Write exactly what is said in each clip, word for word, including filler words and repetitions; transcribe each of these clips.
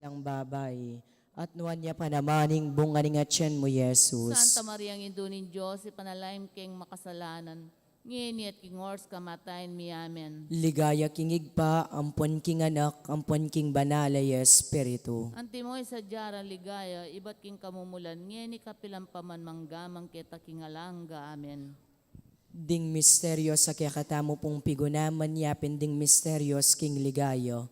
sablang babai, at nuan ya pa naman ing bunga ning atyan mu, Jesus. Santa Maria, Indu ning Dios, ipanalangin mu keng makasalanan, ngeni at king oras kamatayan mi. Amen. Ligaya king Ibpa, ampon king Anak, ampon king Banal a Espiritu. Antimo ing sadya rang ligaya ibat king kamumulan, ngeni kapilan pa man, mangga man keta king alang angga. Amen. Ding misterios a kekatamu pung pigunaman, yapin ding misterios king ligaya.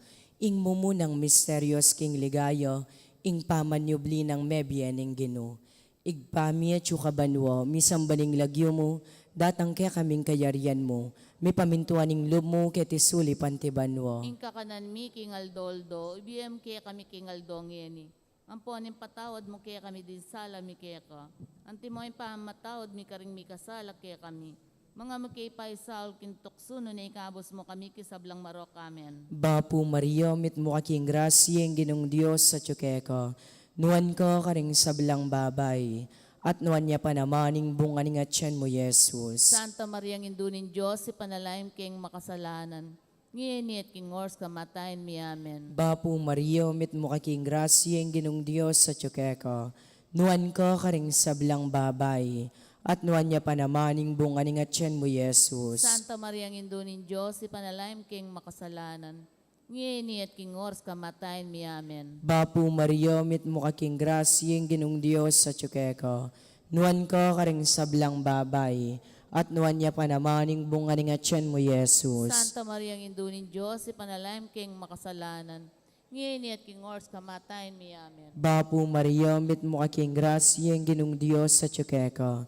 Ing mumunang misterios king ligaya, ing pamanyubli nang mebie ning Ginu. Ibpa mi, atsu ka banua, misamban ing lagyu mu, datang kekami ing kayarian mu, mipamintuan ing lub mu keti sulip anti banua. Ing kakanan mi king aldo-aldo ibie mu kekami king aldo ngeni. Ampon ipatawad mu kekami ding sala mi keka, antimo ing pamamatawad mi karing mikasala kekami. Manga mu ke paisaul king tuksu, nune ikabus mu kami king sablang marok. Amen. Bapu Maria, mitmu ka king grasya, ing Ginung Dios atsu keka. Nuan ka karing sablang babai, at nuan ya pa naman ing bunga ning atyan mu, Jesus. Santa Maria, Indu ning Dios, ipanalangin mu keng makasalanan, ngeni at king oras kamatayan mi. Amen. Bapu Maria, mitmu ka king grasya, ing Ginung Dios atsu keka. Nuan ka karing sablang babai, at nuan ya pa naman ing bunga ning atyan mu, Jesus. Santa Maria, Indu ning Dios, ipanalangin mu keng makasalanan, ngeni at king oras kamatayan mi. Amen. Bapu Maria, mitmu ka king grasya, ing Ginung Dios atsu keka. Nuan ka karing sablang babai, at nuan ya pa naman ing bunga ning atyan mu, Jesus. Santa Maria, Indu ning Dios, ipanalangin mu keng makasalanan, ngeni at king oras kamatayan mi. Amen. Bapu Maria, mitmu ka king grasya, ing Ginung Dios atsu keka.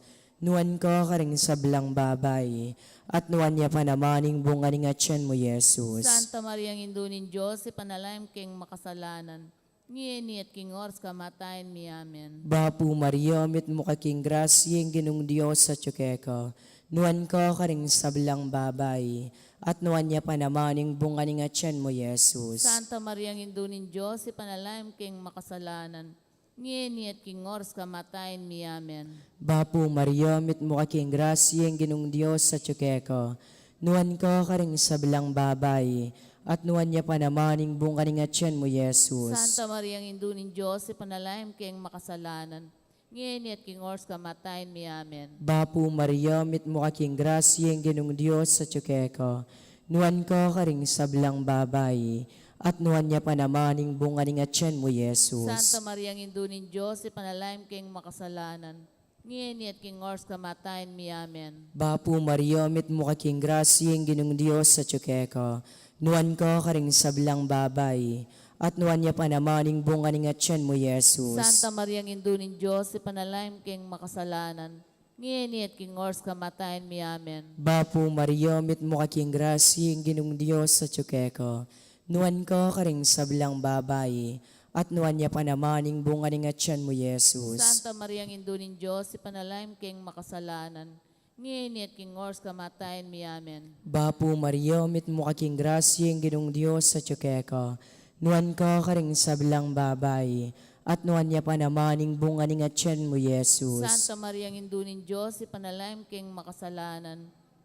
Nuan ka karing sablang babai, at nuan ya pa naman ing bunga ning atyan mu, Jesus. Santa Maria, Indu ning Dios, ipanalangin mu keng makasalanan, ngeni at king oras kamatayan mi. Amen. Bapu Maria, mitmu ka king grasya, ing Ginung Dios atsu keka. Nuan ka karing sablang babai, at nuan ya pa naman ing bunga ning atyan mu, Jesus. Santa Maria, Indu ning Dios, ipanalangin mu keng makasalanan, ngeni at king oras kamatayan mi. Amen. Bapu Maria, mitmu ka king grasya, ing Ginung Dios atsu keka. Nuan ka karing sablang babai, at nuan ya pa naman ing bunga ning atyan mu, Jesus. Santa Maria, Indu ning Dios, ipanalangin mu keng makasalanan, ngeni at king oras kamatayan mi. Amen. Bapu Maria, mitmu ka king grasya, ing Ginung Dios atsu keka. Nuan ka karing sablang babai, at nuan ya pa naman ing bunga ning atyan mu, Jesus. Santa Maria, Indu ning Dios, ipanalangin mu keng makasalanan, ngeni at king oras kamatayan mi. Amen. Bapu Maria, mitmu ka king grasya, ing Ginung Dios atsu keka. Nuan ka karing sablang babai, at nuan ya pa naman ing bunga ning atyan mu, Jesus. Santa Maria, Indu ning Dios, ipanalangin mu keng makasalanan, ngeni at king oras kamatayan mi. Amen. Bapu Maria, mitmu ka king grasya, ing Ginung Dios atsu keka. Nuan ka karing sablang babai, at nuan ya pa naman ing bunga ning atyan mu, Jesus. Santa Maria, Indu ning Dios, ipanalangin mu keng makasalanan, ngeni at king oras kamatayan mi. Amen. Bapu Maria, mitmu ka king grasya, ing Ginung Dios atsu keka. Nuan ka karing sablang babai, at nuan ya pa naman ing bunga ning atyan mu, Jesus. Santa Maria, Indu ning Dios, ipanalangin mu keng makasalanan,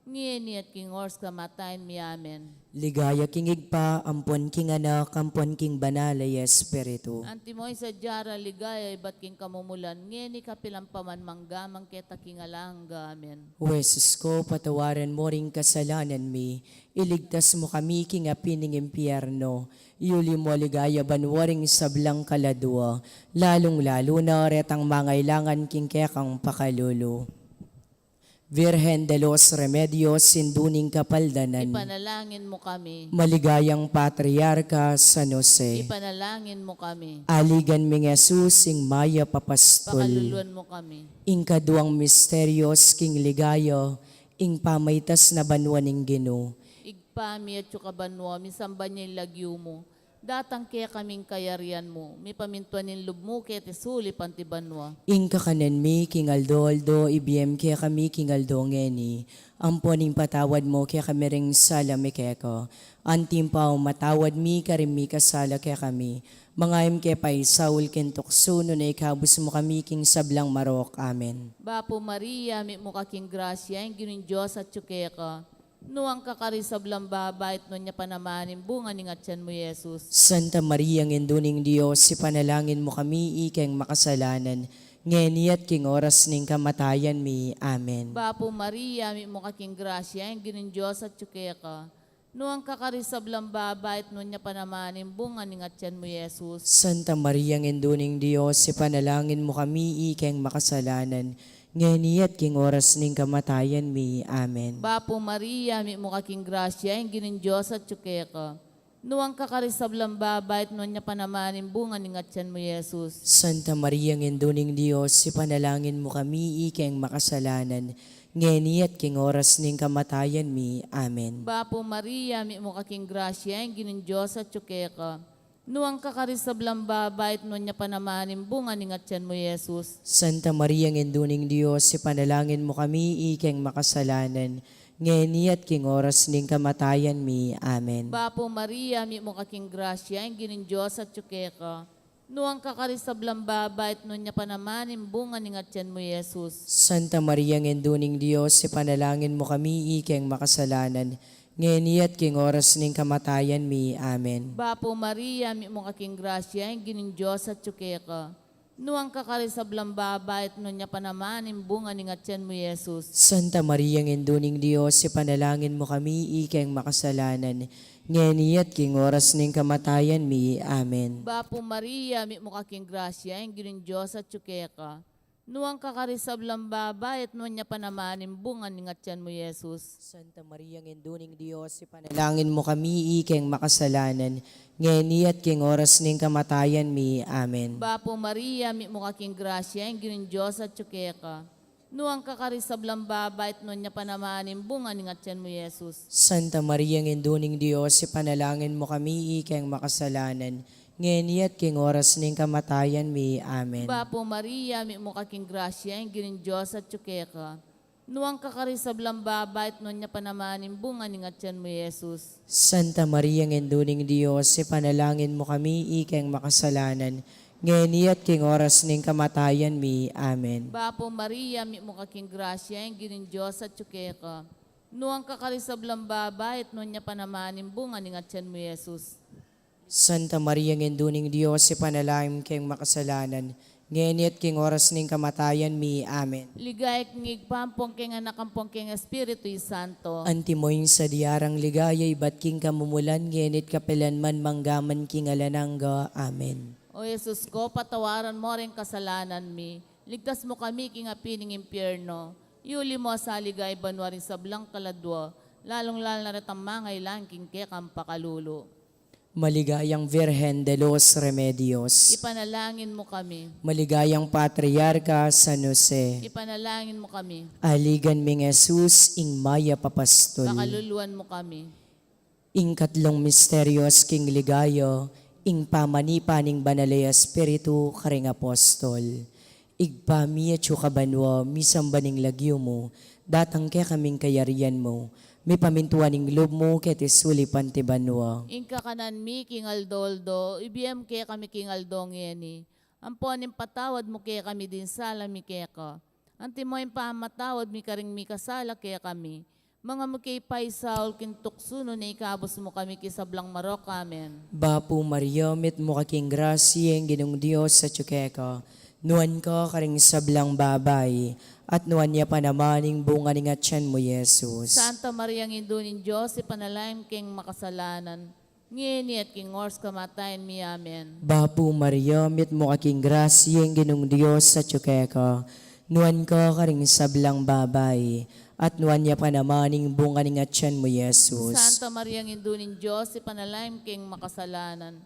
ngeni at king oras kamatayan mi. Amen. Ligaya king Ibpa, ampon king Anak, ampon king Banal a Espiritu. Antimo ing sadya rang ligaya ibat king kamumulan, ngeni kapilan pa man, mangga man keta king alang angga. Amen. O Jesus ko, patawaran mu ring kasalanan mi, iligtas mu kami king api ning impyerno, iuli mu king ligaya banua ring sablang kaladua, lalung-lalu na retang mangailangan king kekang pakalulu. Virgen de los Remedios, Indu ning Kapaldanan, ipanalangin mu kami. Maligayang Patriarka San Jose, ipanalangin mu kami. Aligan ming Jesus, ing mayap a pastul, pakaluluan mu kami. Ing kaduang misterios king ligaya, ing pamaitas na banua ning Ginu. Ibpa mi, atsu ka banua, misamban ya ing lagyu mu, datang kekami ing kayarian mu, mipamintuan ing lub mu keti sulip anti banua. Ing kakanan mi king aldo-aldo ibie mu kekami king aldo ngeni, ampon ipatawad mu kekami ring sala mi keka, anti ing pamamatawad mi karing mikasala kekami. Manga e mu ke paisaul king tuksu, nune ikabus mu kami king sablang marok. Amen. Bapu Maria, mitmu ka king grasya, ing Ginung Dios atsu keka. Nuan ka karing sablang babai, at nuan ya pa naman ing bunga ning atian mu, Jesus. Santa Maria, Indu ning Dios, ipanalangin mu kami ikeng makasalanan, ngeni at king oras ning kamatayan mi. Amen. Bapu Maria, mitmu ka king grasya, ing Ginung Dios atyu keka. Nuan ka karing sablang babai, at nuan ya pa naman ing bunga ning atian mu, Jesus. Santa Maria, Indu ning Dios, ipanalangin mu kami ikeng makasalanan, ngeni at king oras ning kamatayan mi. Amen. Bapu Maria, mitmu ka king grasya, ing Ginung Dios atyu keka. Nuan ka karing sablang babai, at nuan ya pa naman ing bunga ning atian mu, Jesus. Santa Maria, Indu ning Dios, ipanalangin mu kami ikeng makasalanan, ngeni at king oras ning kamatayan mi. Amen. Bapu Maria, mitmu ka king grasya, ing Ginung Dios atyu keka. Nuan ka karing sablang babai, at nuan ya pa naman ing bunga ning atian mu, Jesus. Santa Maria, Indu ning Dios, ipanalangin mu kami ikeng makasalanan, ngeni at king oras ning kamatayan mi. Amen. Bapu Maria, mitmu ka king grasya, ing Ginung Dios atyu keka. Nuan ka karing sablang babai, at nuan ya pa naman ing bunga ning atian mu, Jesus. Santa Maria, Indu ning Dios, ipanalangin mu kami ikeng makasalanan, ngeni at king oras ning kamatayan mi. Amen. Bapu Maria, mitmu ka king grasya, ing Ginung Dios atyu keka. Nuan ka karing sablang babai, at nuan ya pa naman ing bunga ning atian mu, Jesus. Santa Maria, Indu ning Dios, ipanalangin mu kami ikeng makasalanan, ngeni at king oras ning kamatayan mi. Amen. Bapu Maria, mitmu ka king grasya, ing Ginung Dios atyu keka. Nuan ka karing sablang babai, at nuan ya pa naman ing bunga ning atian mu, Jesus. Santa Maria, Indu ning Dios, ipanalangin mu kami ikeng makasalanan, ngeni at king oras ning kamatayan mi. Amen. Bapu Maria, mitmu ka king grasya, ing Ginung Dios atyu keka. Nuan ka karing sablang babai, at nuan ya pa naman ing bunga ning atian mu, Jesus. Santa Maria, Indu ning Dios, ipanalangin mu kami ikeng makasalanan, ngeni at king oras ning kamatayan mi. Amen. Bapu Maria, mitmu ka king grasya, ing Ginung Dios atyu keka. Nuan ka karing sablang babai, at nuan ya pa naman ing bunga ning atian mu, Jesus. Santa Maria, Indu ning Dios, ipanalangin mu kami ikeng makasalanan, ngeni at king oras ning kamatayan mi. Amen. Bapu Maria, mitmu ka king grasya, ing Ginung Dios atyu keka. Nuan ka karing sablang babai, at nuan ya pa naman ing bunga ning atian mu, Jesus. Santa Maria, Indu ning Dios, ipanalangin mu keng makasalanan, ngeni at king oras ning kamatayan mi. Amen. Ligaya king Ibpa, ampon king Anak, ampon king Espiritu Santo. Antimo ing sadya nang ligaya ibat king kamumulan, ngeni at kapilan man, mangga man king alang angga. Amen. O Jesus ko, patawaran mo ring kasalanan mi, ligtas mu kami king api ning impyerno, iuli mu sa ligaya banua ring sablang kaladua, lalung-lalu na retang mangailangan king kekang pakalulu. Maligayang Virgen de los Remedios. Ipanalangin mu kami. Maligayang Patriarka San Jose. Ipanalangin mu kami. Aligan ming Jesus, ing mayap a pastol. Pakaluluan mu kami. Ing katlung misterios king ligaya, ing pamanipa ning Banal a Espiritu karing apostol. Ibpa mi, atsu ka banua, misamban ing lagyu mu, datang kekami ing kayarian mu, mipamintuan ing lub mu keti sulip anti banua. Ing kakanan mi king aldo-aldo, ibie mu kekami king aldo ngeni, ampon ipatawad mu kekami ding sala mi keka, antimo ing pamamatawad mi karing mikasala kekami. Manga mu ke paisaul king tuksu, nune ikabus mu kami king sablang marok. Amen. Bapu Maria, mitmu ka king grasya, ing Ginung Dios atsu keka. Nuan ka karing sablang babai, at nuan ya pa naman ing bunga ning atian mu, Jesus. Santa Maria, Indu ning Dios, ipanalangin mu keng makasalanan, ngeni at king oras kamatayan mi. Amen. Bapu Maria, mitmu ka king grasya, ing Ginung Dios atsu keka. Nuan ka karing sablang babai, at nuan ya pa naman ing bunga ning atian mu, Jesus. Santa Maria, Indu ning Dios, ipanalangin mu keng makasalanan,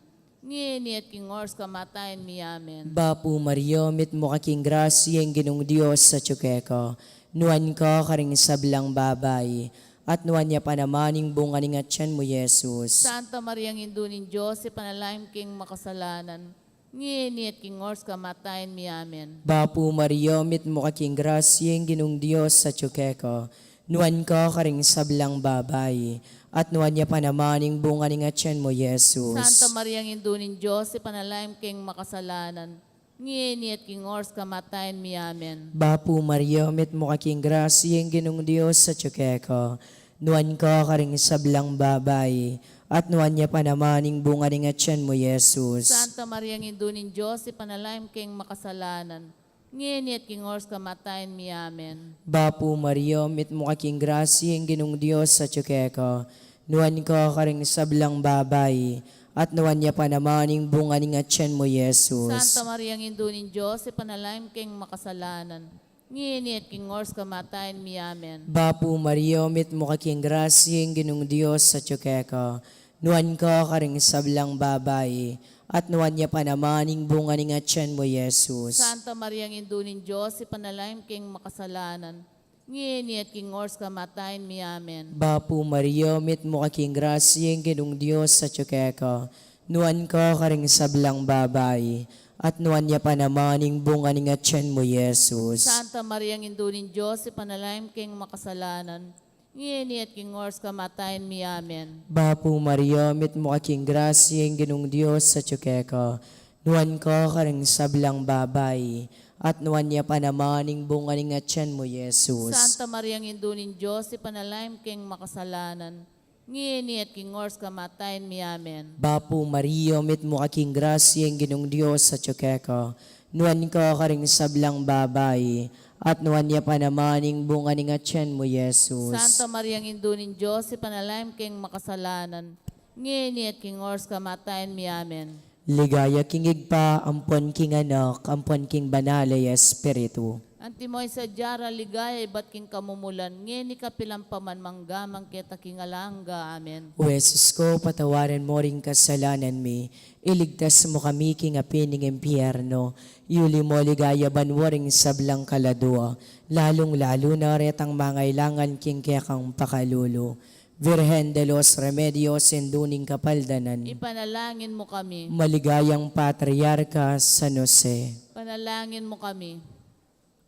ngeni at king oras kamatayan mi. Amen. Bapu Maria, mitmu ka king grasya, ing Ginung Dios atsu keka. Nuan ka karing sablang babai, at nuan ya pa naman ing bunga ning atian mu, Jesus. Santa Maria, Indu ning Dios, ipanalangin mu keng makasalanan, ngeni at king oras kamatayan mi. Amen. Bapu Maria, mitmu ka king grasya, ing Ginung Dios atsu keka. Nuan ka karing sablang babai, at nuan ya pa naman ing bunga ning atian mu, Jesus. Santa Maria, Indu ning Dios, ipanalangin mu keng makasalanan, ngeni at king oras kamatayan mi. Amen. Bapu Maria, mitmu ka king grasya, ing Ginung Dios atsu keka. Nuan ka karing sablang babai, at nuan ya pa naman ing bunga ning atian mu, Jesus. Santa Maria, Indu ning Dios, ipanalangin mu keng makasalanan, ngeni at king oras kamatayan mi. Amen. Bapu Maria, mitmu ka king grasya, ing Ginung Dios atyu keka. Nuan ka karing sablang babai, at nuan ya pa naman ing bunga ning atian mu, Jesus. Santa Maria, Indu ning Dios, ipanalangin mu keng makasalanan, ngeni at king oras kamatayan mi. Amen. Bapu Maria, mitmu ka king grasya, ing Ginung Dios atyu keka. Nuan ka karing sablang babai, at nuan ya pa naman ing bunga ning atian mu, Jesus. Santa Maria, Indu ning Dios, ipanalangin mu keng makasalanan, ngeni at king oras kamatayan mi. Amen. Bapu Maria, mitmu ka king grasya, ing Ginung Dios atyu keka. Nuan ka karing sablang babai, at nuan ya pa naman ing bunga ning atian mu, Jesus. Santa Maria, Indu ning Dios, ipanalangin mu keng makasalanan, ngeni at king oras kamatayan mi. Amen. Bapu Maria, mitmu ka king grasya, ing Ginung Dios atyu keka. Nuan ka karing sablang babai, at nuan ya pa naman ing bunga ning atian mu, Jesus. Santa Maria, Indu ning Dios, ipanalangin mu keng makasalanan, ngeni at king oras kamatayan mi. Amen. Bapu Maria, mitmu ka king grasya, ing Ginung Dios atyu keka. Nuan ka karing sablang babai, at nuan ya pa naman ing bunga ning atian mu, Jesus. Santa Maria, Indu ning Dios, ipanalangin mu keng makasalanan, ngeni at king oras kamatayan mi. Amen. Ligaya king Ibpa, ampon king Anak, ampon king Banal a Espiritu. Antimo ing sadya rang ligaya ibat king kamumulan, ngeni kapilan pa man, mangga man king alang angga. Amen. O Jesus ko, patawaran mu ring kasalanan mi, iligtas mu kami king api ning impyerno, iuli mu king ligaya banua ring sablang kaladua, lalung-lalu na retang mangailangan king kekang pakalulu. Virgen de los Remedios, Indu ning Kapaldanan. Ipanalangin mu kami. Maligayang Patriarka San Jose. Ipanalangin mu kami.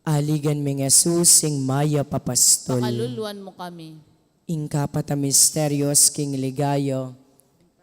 Aligan ming Jesus, ing mayap a pastol. Pakaluluan mu kami. Ing kapat a misterios king ligaya,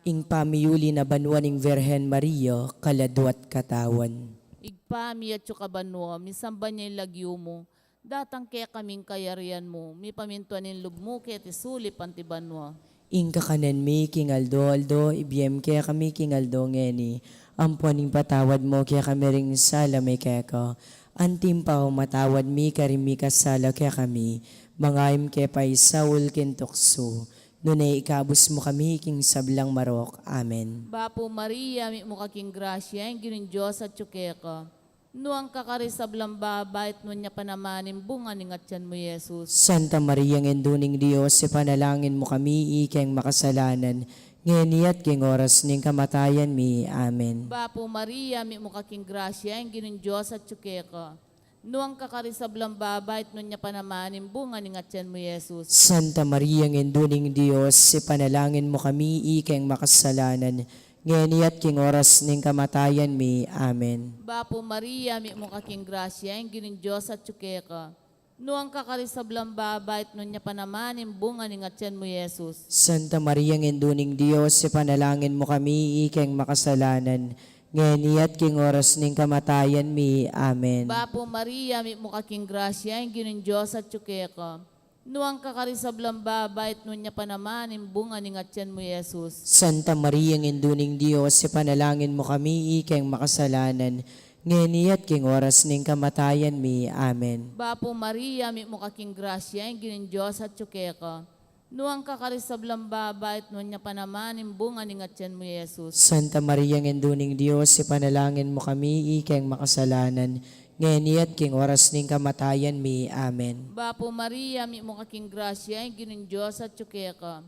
ing pamiuli na banua ning Virgen Maria, kaladua't katawan. Ibpa mi, atyu ka banua, misamban ya ing lagyu mu, datang kekami ing kayarian mu, mipamintuan ing lub mu keti sulip anti banua. Ing kakanan mi king aldo-aldo, ibie mu kekami king aldo ngeni, ampon ipatawad mu kekami ring sala mi keka, anti ing pamamatawad mi karing mikasala kekami, manga e mu ke paisaul king tuksu, nune ikabus mu kami king sablang marok. Amen. Bapu Maria, mitmu ka king grasya, ing Ginung Dios atyu keka. Nuan ka karing sablang babai, at nuan ya pa naman ing bunga ning atian mu, Jesus. Santa Maria, Indu ning Dios, ipanalangin mu kami ikeng makasalanan, ngeni at king oras ning kamatayan mi. Amen. Bapu Maria, mitmu ka king grasya, ing Ginung Dios atyu keka. Nuan ka karing sablang babai, at nuan ya pa naman ing bunga ning atian mu, Jesus. Santa Maria, Indu ning Dios, ipanalangin mu kami ikeng makasalanan, ngeni at king oras ning kamatayan mi. Amen. Bapu Maria, mitmu ka king grasya, ing Ginung Dios atyu keka. Nuan ka karing sablang babai, at nuan ya pa naman ing bunga ning atian mu, Jesus. Santa Maria, Indu ning Dios, ipanalangin mu kami ikeng makasalanan, ngeni at king oras ning kamatayan mi. Amen. Bapu Maria, mitmu ka king grasya, ing Ginung Dios atyu keka. Nuan ka karing sablang babai, at nuan ya pa naman ing bunga ning atian mu, Jesus. Santa Maria, Indu ning Dios, ipanalangin mu kami ikeng makasalanan, ngeni at king oras ning kamatayan mi. Amen. Bapu Maria, mitmu ka king grasya, ing Ginung Dios atyu keka. Nuan ka karing sablang babai, at nuan ya pa naman ing bunga ning atian mu, Jesus. Santa Maria, Indu ning Dios, ipanalangin mu kami ikeng makasalanan, ngeni at king oras ning kamatayan mi. Amen. Bapu Maria, mitmu ka king grasya, ing Ginung Dios atyu keka.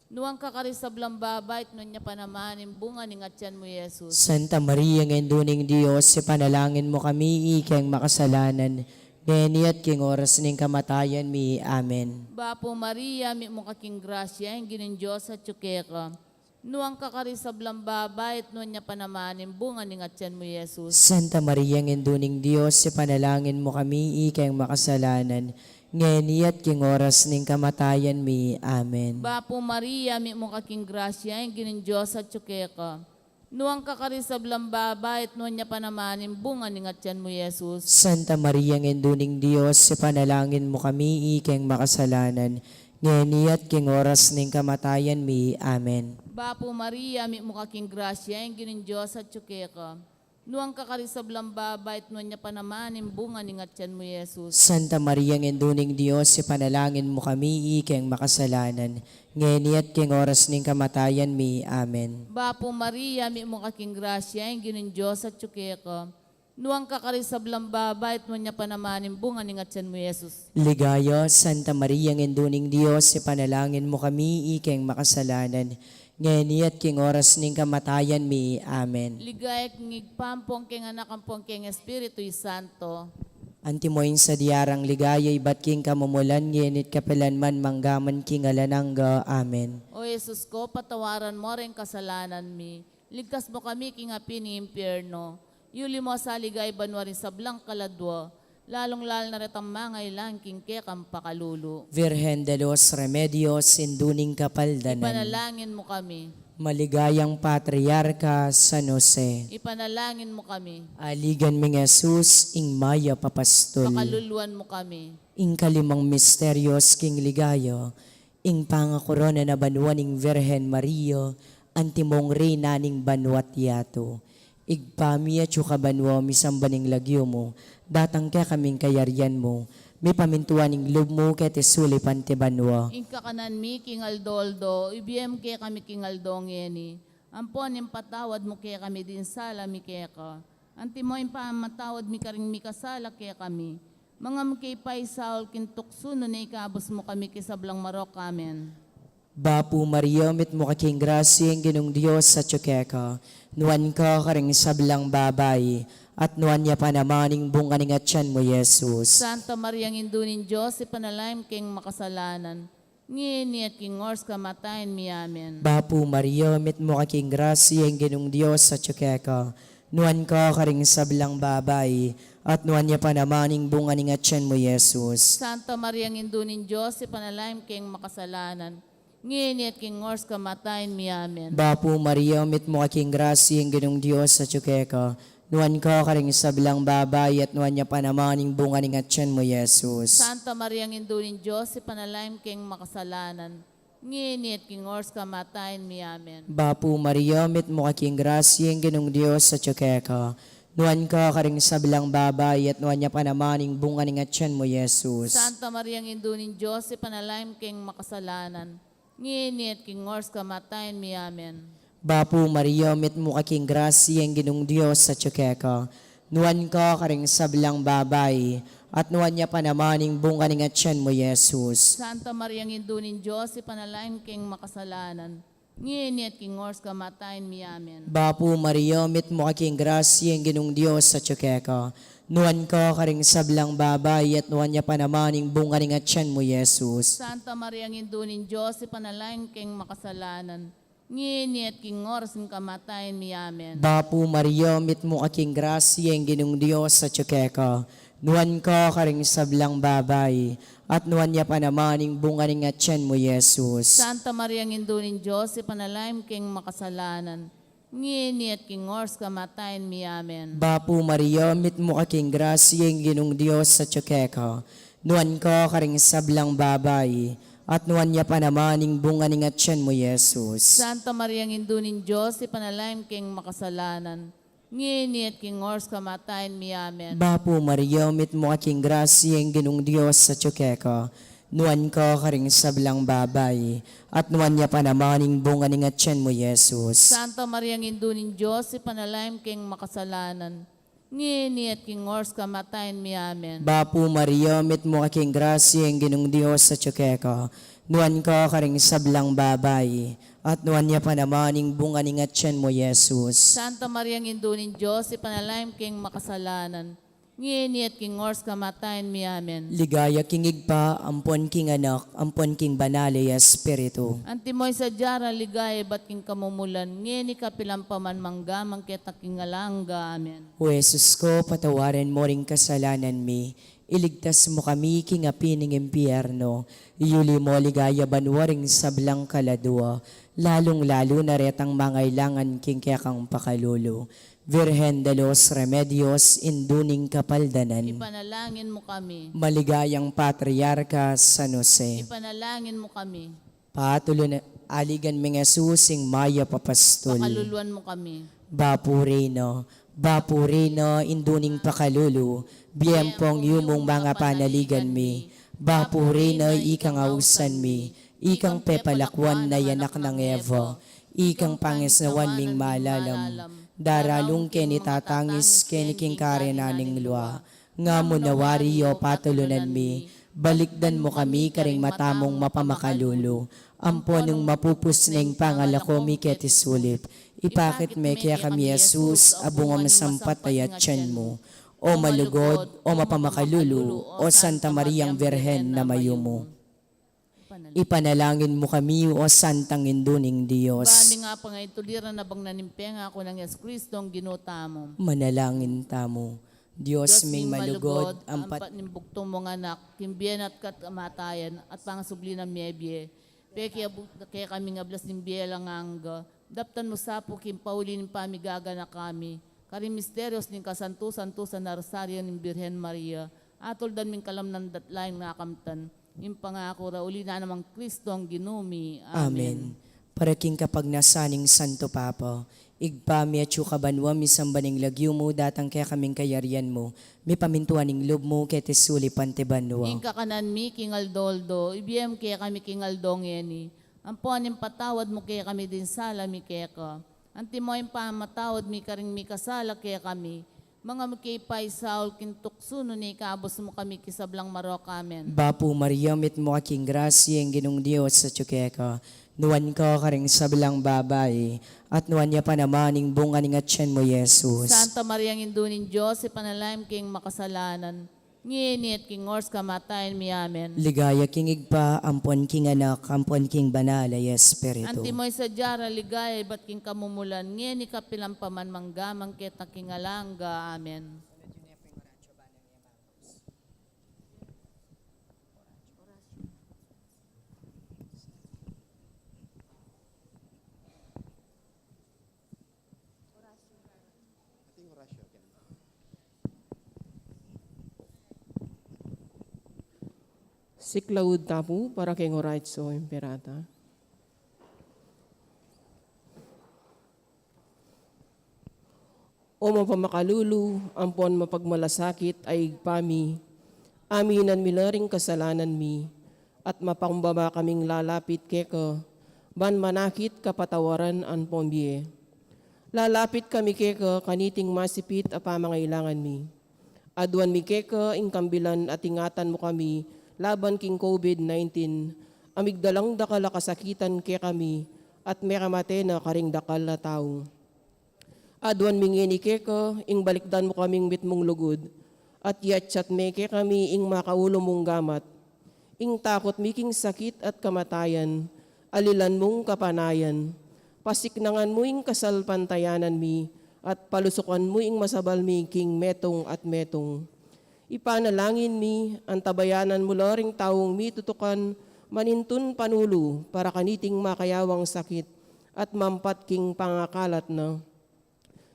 Nuan ka karing sablang babai, at nuan ya pa naman ing bunga ning atian mu, Jesus. Santa Maria, Indu ning Dios, ipanalangin mu kami ikeng makasalanan, ngeni at king oras ning kamatayan mi. Amen. Bapu Maria, mitmu ka king grasya, ing Ginung Dios atyu keka. Nuan ka karing sablang babai, at nuan ya pa naman ing bunga ning atian mu, Jesus. Santa Maria, Indu ning Dios, ipanalangin mu kami ikeng makasalanan, ngeni at king oras ning kamatayan mi. Amen. Bapu Maria, mitmu ka king grasya, ing Ginung Dios atyu keka. Nuan ka karing sablang babai, at nuan ya pa naman ing bunga ning atian mu, Jesus. Santa Maria, Indu ning Dios, ipanalangin mu kami ikeng makasalanan, Ngeni at king oras ning kamatayan mi. Amen. Bapu Maria, mitmu ka king grasya, ing Ginung Dios atyu keka. Nuan ka karing sablang babai, at nuan ya pa naman ing bunga ning atyan mu, Jesus. Santa Maria, Indu ning Dios, ipanalangin mu kami ikeng makasalanan, ngeni at king oras ning kamatayan mi. Amen. Bapu Maria, mitmu ka king grasya, ing Ginung Dios atyu keka. Nuan ka karing sablang babai, at nuan ya pa naman ing bunga ning atyan mu, Jesus. Ligaya, Santa Maria, Indu ning Dios, ipanalangin mu kami ikeng makasalanan, ngeni at king oras ning kamatayan mi. Amen. Ligaya king Ibpa, ampon king Anak, ampon king Espiritu Santo. Antimo ing sadya rang ligaya ibat king kamumulan, ngeni at kapilan man, mangga man king alang angga. Amen. O Jesus ko, patawaran mo ring kasalanan mi, iligtas mu kami king api ning impyerno, yuli mu sa king ligaya banua ring sablang kaladua, lalung-lalu na retang mangailangan king kekang pakalulu. Virgen de los Remedios, Indu ning Kapaldanan, ipanalangin mu kami. Maligayang Patriarka San Jose, ipanalangin mu kami. Aligan ming Jesus, ing mayap a pastul, pakaluluan mu kami. Ing kalimang misterios king ligaya, ing pangakorona na banua ning Virgen Maria, antimong Reyna ning banua't yatu. Ibpa mi, atyu ka banua, misamban ing lagyu mu, datang kekami ing kayarian mu, mipamintuan ing lub mu keti sulip anti banua. Ing kakanan mi king aldo-aldo, ibie mu kekami king aldo ngeni, ampon ipatawad mu kekami ding sala mi keka, antimo ing pamamatawad mi karing mikasala kekami. Manga mu ke paisaul king tuksu, nune ikabus mu kami king sablang marok. Amen. Bapu Maria, mitmu ka king grasya, ing Ginung Dios atyu keka. Nuan ka karing sablang babai, at nuan ya pa naman ing bunga ning atyan mu, Jesus. Santa Maria, Indu ning Dios, ipanalangin mu keng makasalanan, ngeni at king oras kamatayan mi. Amen. Bapu Maria, mitmu ka king grasya, ing Ginung Dios atyu keka. Nuan ka karing sablang babai, at nuan ya pa naman ing bunga ning atyan mu, Jesus. Santa Maria, Indu ning Dios, ipanalangin mu keng makasalanan, ngeni at king oras kamatayan mi. Amen. Bapu Maria, mitmu ka king grasya, ing Ginung Dios atyu keka. Nuan ka karing sablang babai, at nuan ya pa naman ing bunga ning atyan mu, Jesus. Santa Maria, Indu ning Dios, ipanalangin mu keng makasalanan, ngeni at king oras kamatayan mi. Amen. Bapu Maria, mitmu ka king grasya, ing Ginung Dios atyu keka. Nuan ka karing sablang babai, at nuan ya pa naman ing bunga ning atyan mu, Jesus. Santa Maria, Indu ning Dios, ipanalangin mu keng makasalanan, ngeni at king oras kamatayan mi. Amen. Bapu Maria, mitmu ka king grasya, ing Ginung Dios atyu keka. Nuan ka karing sablang babai, at nuan ya pa naman ing bunga ning atyan mu, Jesus. Santa Maria, Indu ning Dios, ipanalangin mu keng makasalanan, ngeni at king oras kamatayan mi. Amen. Bapu Maria, mitmu ka king grasya, ing Ginung Dios atyu keka. Nuan ka karing sablang babai, at nuan ya pa naman ing bunga ning atyan mu, Jesus. Santa Maria, Indu ning Dios, ipanalangin mu keng makasalanan, ngeni at king oras ning kamatayan mi. Amen. Bapu Maria, mitmu ka king grasya, ing Ginung Dios atyu keka. Nuan ka karing sablang babai, at nuan ya pa naman ing bunga ning atyan mu, Jesus. Santa Maria, Indu ning Dios, ipanalangin mu keng makasalanan, ngeni at king oras kamatayan mi. Amen. Bapu Maria, mitmu ka king grasya, ing Ginung Dios atyu keka. Nuan ka karing sablang babai, at nuan ya pa naman ing bunga ning atyan mu, Jesus. Santa Maria, Indu ning Dios, ipanalangin mu keng makasalanan, ngeni at king oras kamatayan mi. Amen. Bapu Maria, mitmu ka king grasya, ing Ginung Dios atyu keka. Nuan ka karing sablang babai, at nuan ya pa naman ing bunga ning atyan mu, Jesus. Santa Maria, Indu ning Dios, ipanalangin mu keng makasalanan, ngeni at king oras kamatayan mi. Amen. Bapu Maria, mitmu ka king grasya, ing Ginung Dios atyu keka. Nuan ka karing sablang babai, at nuan ya pa naman ing bunga ning atyan mu, Jesus. Santa Maria, Indu ning Dios, ipanalangin mu keng makasalanan, ngeni at king oras kamatayan mi. Amen. Ligaya king Ibpa, ampon king Anak, ampon king Banal a Espiritu. Antimo ing sadya rang ligaya ibat king kamumulan, ngeni kapilan pa man, mangga man keta king alang angga. Amen. O Jesus ko, patawaran mo ring kasalanan mi, iligtas mu kami king api ning impyerno, iyuli mo king ligaya banua ring sablang kaladua, lalung-lalu na retang mangailangan king kekang pakalulu. Virgen de los Remedios, Indu ning Kapaldanan. Ipanalangin mo kami. Maligayang Patriarka San Jose. Ipanalangin mo kami. Patulunan, aligan ming Jesus ing mayap a pastul. Pakaluluan mo kami. Bapu Reyna, Bapu Reyna, Indu ning pakalulu, bie ampong yumung manga panaligan mi. Bapu Reyna, ikang ausan mi, ikang pepalakuan na anak nang Eva, ikang pangisnawan ming malalam, daralung keni tatangis keni king karenan ning lua. Nga mu na wari, o patulunan mi, balikdan mu kami karing mata mung mapamakalulu, ampon nung mapupus na ing pangalako mi keti sulip, ipakit me kekami i Jesus, a bunga masampat a atian mu. O malugud, o mapamakalulu, o Santa Mariang Virgen a mayumu. Ipanalangin mo kami, o Santang Indu ning Dios. Ba mi nga pangituliran na bang nanimpenga ko nang Yesu Kristo, ang Ginu tamu. Manalangin tamu. Dios ming malugud, ampat ampat ning bugtung mung anak, king bie na at kamatayan, at pangasubli nang mebie. Peki abu-, kekami ing ablas ning bie alang angga, daptan mu sa pu king pauli ning pamigaganaka mi karing misterios ning kasantu-santusan a Rosario ning Birhen Maria, atuldan ming kalamnan datlain nga kamtan, ing pangaku ra uli na namang Kristong Ginu mi. Amen. Amen. Para king kapagnasan ning Santo Papa, Ibpa mi atsu ka banua, misamban ing lagyu mu, datang kekami ing kayarian mu, mipamintuan ing lub mu keti sulip anti banua. Ing kakanan mi king aldo-aldo, ibie mu kekami king aldo ngeni, ampon ipatawad mu kekami ding sala mi keka, antimo ing pamamatawad mi karing mikasala kekami, manga mu ke paisaul king tuksu, nune ikabus mu kami king sablang marok. Amen. Bapu Maria, mitmu ka king grasya, ing Ginung Dios atsu keka, nuan ka karing sablang babai, at nuan ya pa naman ing bunga ning atian mu, Jesus. Santa Maria, Indu ning Dios, ipanalangin mu keng makasalanan, ngeni at king oras kamatayan mi. Amen. Ligaya king Ibpa, ampon king Anak, ampon king Banal a Espiritu. Antimo ing sadya rang ligaya ibat king kamumulan, ngeni kapilan pa man, mangga man king alang angga. Amen. Siklaud ta pu para keng Oratio Imperata. O mapamakalulu ampon mapagmalasakit a Ibpa mi, aminan mi la ring kasalanan mi, at mapakumbaba kaming lalapit keka, ban manakit kapatawaran ampon bie. Lalapit kami keka kaniting masipit a pamangailangan mi. Aduan mi keka ing kambilan at ingatan mu kami laban king COVID nineteen, a migdalang dakal a kasakitan kekami, at mekamate na karing dakal a tau. Aduan mi ngeni keka ing balikdan mu kaming mitmung lugud, at iatsat me kekami ing makaulu mung gamat. Ing takut mi king sakit at kamatayan, alilan mung kapanayan. Pasiknangan mu ing kasalpantayanan mi, at palusukan mu ing masabal mi king metung at metung. Ipanalangin mi, antabayanan mu la ring taung mitutukan manintun panulu para kaniting makayawang sakit at mampat king pangakalat na.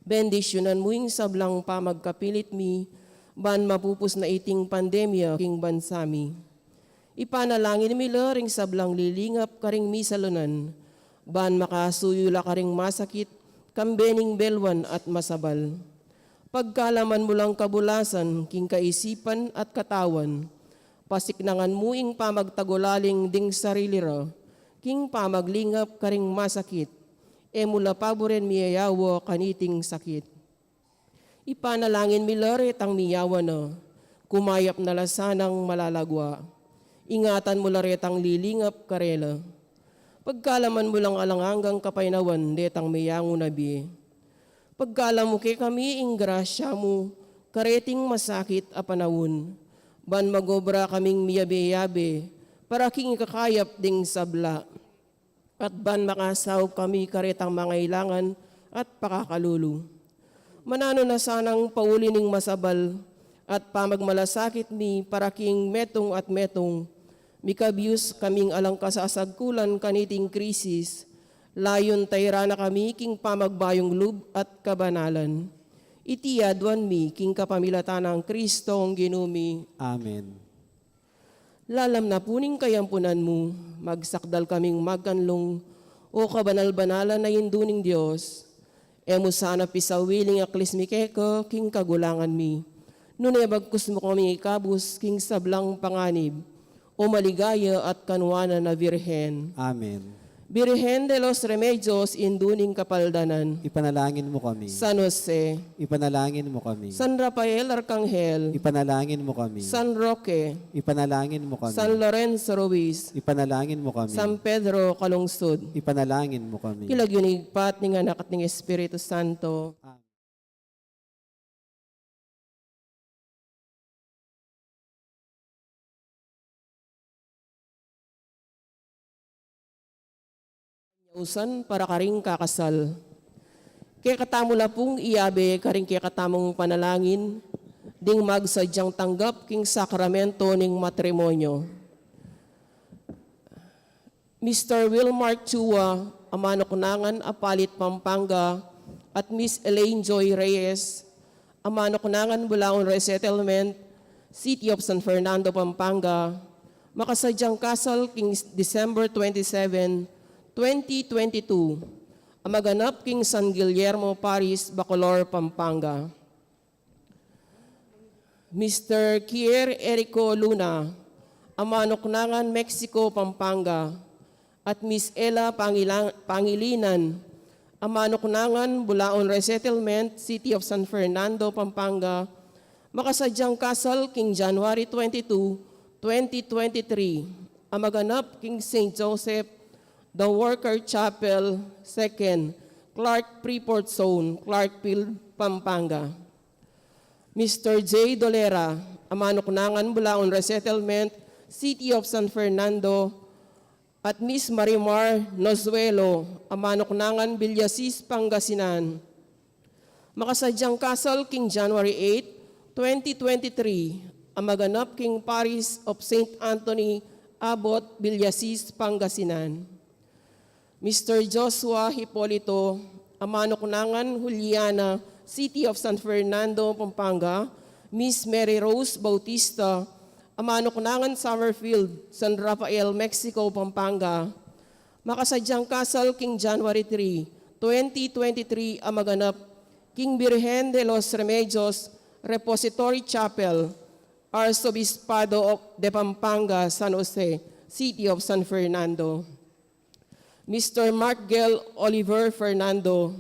Bendisyunan mu ing sablang pamagkapilit mi, ban mapupus na iting pandemya king bansa mi. Ipanalangin mi la ring sablang lilingap karing misalunan, ban makasuyu la karing masakit, kambe ning belwan at masabal. Pagkalaman mu lang kabulasan king kaisipan at katawan, pasiknangan mu ing pamagtagulaling ding sarili ra, king pamaglingap karing masakit, e mu la paburen miyayawa kaniting sakit. Ipanalangin mi la retang miyawa na, kumayap na la sanang malalagua. Ingatan mu la retang lilingap karela. Pagkalaman mu lang alang anggang kapaynawan detang meyangu na bie. Pagkalam mu kekami ing grasya mu kareting masakit a panaun, ban magobra kaming miyabe-yabe para king ikakayap ding sabla, at ban makasaup kami karetang mangailangan at pakakalulu. Mananu na sanang pauli ning masabal at pamagmalasakit mi para king metung at metung, mikabyus kaming alang kasasagkulan kaniting krisis, layun tairan na kami king pamagbayung lub at kabanalan. Iti aduan mi king kapamilatan nang Kristong Ginu mi. Amen. Lalam na pu ning kayampunan mu, magsakdal kaming magkanlung, o kabanal-banalan a Indu ning Dios. E mu sana pisawili ing aklis mi keka king kagulangan mi, nune bagkus mu kami ikabus king sablang panganib, o maligaya at kanuanan a Birhen. Amen. Birhen de los Remedios, Indu ning Kapaldanan. Ipanalangin mu kami. San Jose. Ipanalangin mu kami. San Rafael Arkanghel. Ipanalangin mu kami. San Roque. Ipanalangin mu kami. San Lorenzo Ruiz. Ipanalangin mu kami. San Pedro Calungsod. Ipanalangin mu kami. King lagyu ning Ibpa, ning Anak, at ning Espiritu Santo. Amen. Usan para karing kakasal. Kekatamu la pung iabe karing kekatamung panalangin ding magsadyang tanggap king sakramento ning matrimonyo. Mister Wilmar Chua, a manuknangan Apalit, Pampanga, at Miss Elaine Joy Reyes, a manuknangan Bulaon Resettlement, City of San Fernando, Pampanga, makasadyang kasal king December twenty-seven, twenty twenty-two, a maganap king San Guillermo Parish, Bacolor, Pampanga. Mister Kier Erico Luna, a manuknangan Mexico, Pampanga, at Miss Ella Pangila-, Pangilinan, a manuknangan Bulaon Resettlement, City of San Fernando, Pampanga, makasadyang kasal king January twenty-two, twenty twenty-three, a maganap king Saint Joseph the Worker Chapel, Second, Clark Freeport Zone, Clarkfield, Pampanga. Mister J Dolera, a manuknangan Bulaon Resettlement, City of San Fernando, at Miss Marimar Nozuelo, a manuknangan Villasis, Pangasinan. Makasadyang kasal king January eight, twenty twenty-three, a maganap king Parish of Saint Anthony Abbot, Villasis, Pangasinan. Mister Joshua Hipolito, a manuknangan Juliana, City of San Fernando, Pampanga, Miss Mary Rose Bautista, a manuknangan Summerfield, San Rafael, Mexico, Pampanga, makasadyang kasal king January three, twenty twenty-three, a maganap king Birhen de los Remedios Repository Chapel, Arzobispado de Pampanga, San Jose, City of San Fernando. Mister Mark Gel Oliver Fernando,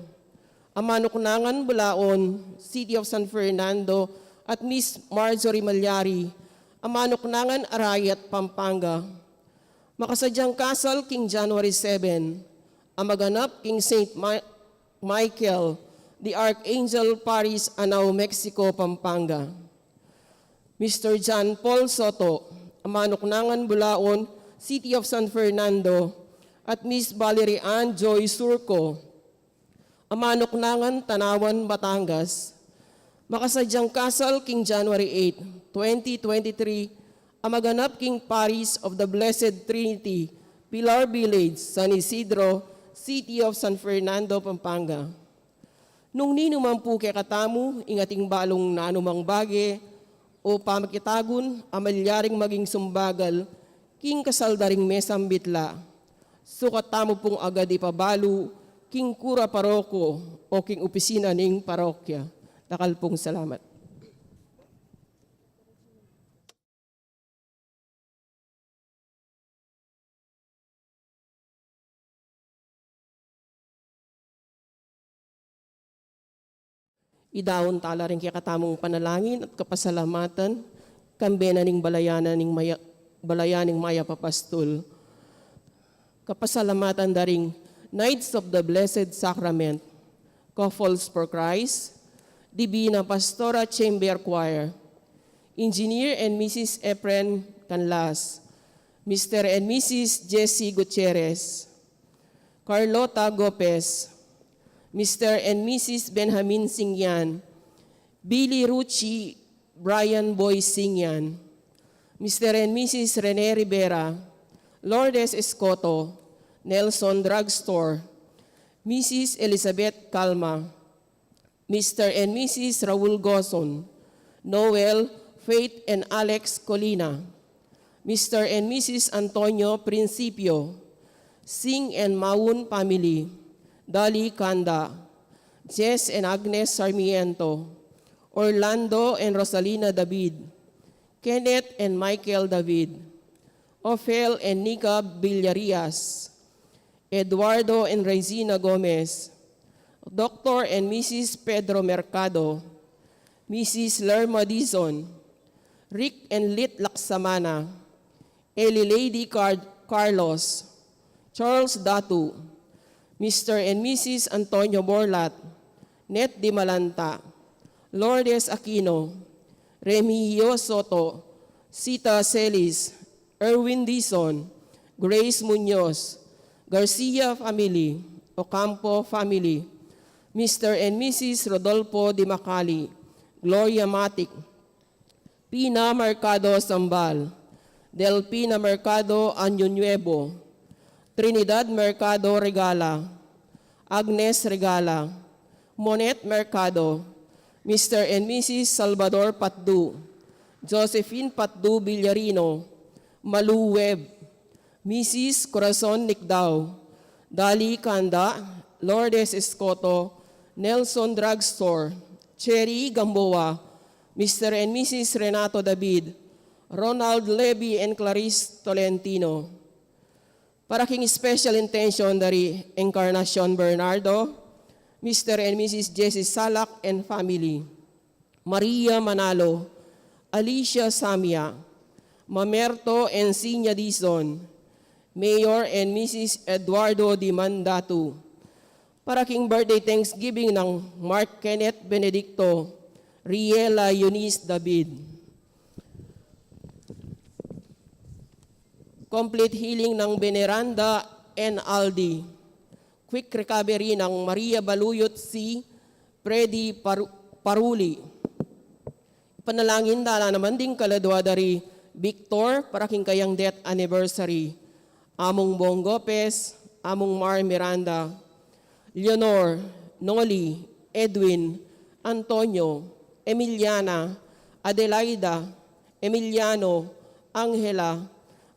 a manuknangan Bulaon, City of San Fernando, at Miss Marjorie Malyari, a manuknangan Arayat, Pampanga. Makasadyang kasal king January seven, a maganap king Saint Mi-, Michael the Archangel Parish, Anao, Mexico, Pampanga. Mister John Paul Soto, a manuknangan Bulaon, City of San Fernando, at Miss Valerie Ann Joy Surco, a manuknangan Tanauan, Batangas. Makasadyang kasal king January eight, twenty twenty-three, a maganap king Parish of the Blessed Trinity, Pilar Village, San Isidro, City of San Fernando, Pampanga. Nung ninu man pu kekatamu ing ating balung nanumang bage o pamakitagun a malyaring maging sumbagal king kasal da ring mesang bitla, sukat tamu pung agad ipabalu king kura paroko o king opisina ning parokya. Dakal pung salamat. Idaun tala ring kekatamung panalangin at kapasalamatan, kambe na ning balayanan ning maya-, balayan ning mayap a pastul. Kapasalamatan da ring Knights of the Blessed Sacrament, Couples for Christ, Divina Pastora Chamber Choir, Engineer and Missus Efren Canlas, Mister and Missus Jesse Gutierrez, Carlota Gopez, Mister and Missus Benjamin Singyan, Billy Ruchi, Brian Boy Singyan, Mister and Missus Rene Rivera, Lourdes Escoto, Nelson Drugstore, Missus Elizabeth Calma, Mister and Missus Raul Goson, Noel, Faith, and Alex Colina, Mister and Missus Antonio Principio, Sing and Maun family, Dali Kanda, Jess and Agnes Sarmiento, Orlando and Rosalina David, Kenneth and Michael David, Ophel and Nika Villarias, Eduardo and Regina Gomez, Doctor and Missus Pedro Mercado, Missus Lerma Dizon, Rick and Lit Laksamana, Eli Lady Car- Carlos, Charles Datu, Mister and Missus Antonio Borlat, Net Dimalanta, Lourdes Aquino, Remigio Soto, Sita Celis, Erwin Dizon, Grace Muñoz, Garcia family, Ocampo family, Mister and Missus Rodolfo Dimacali, Gloria Matic, Pina Mercado Zambal, Delfina Mercado Año Nuevo, Trinidad Mercado Regala, Agnes Regala, Monet Mercado, Mister and Missus Salvador Patdu, Josephine Patdu Villarino, Malu Webb, Missus Corazon Nicdao, Dali Kanda, Lourdes Escoto, Nelson Drugstore, Cherry Gamboa, Mister and Missus Renato David, Ronald Levy and Clarice Tolentino. Para king special intention dari Encarnacion Bernardo, Mister and Missus Jesse Salak and family, Maria Manalo, Alicia Samia, Mamerto and Sinya Dizon, Mayor and Missus Eduardo Dimandatu. Para king birthday Thanksgiving nang Mark Kenneth Benedicto, Riela Eunice David. Complete healing nang Veneranda N Aldi. Quick recovery nang Maria Baluyot C. Freddy Paru- Paruli. Panalangin da la naman ding kaladua dari Victor para king kayang death anniversary. Among Bong Gopez, Among Mar Miranda, Leonor, Noli, Edwin, Antonio, Emiliana, Adelaida, Emiliano, Angela,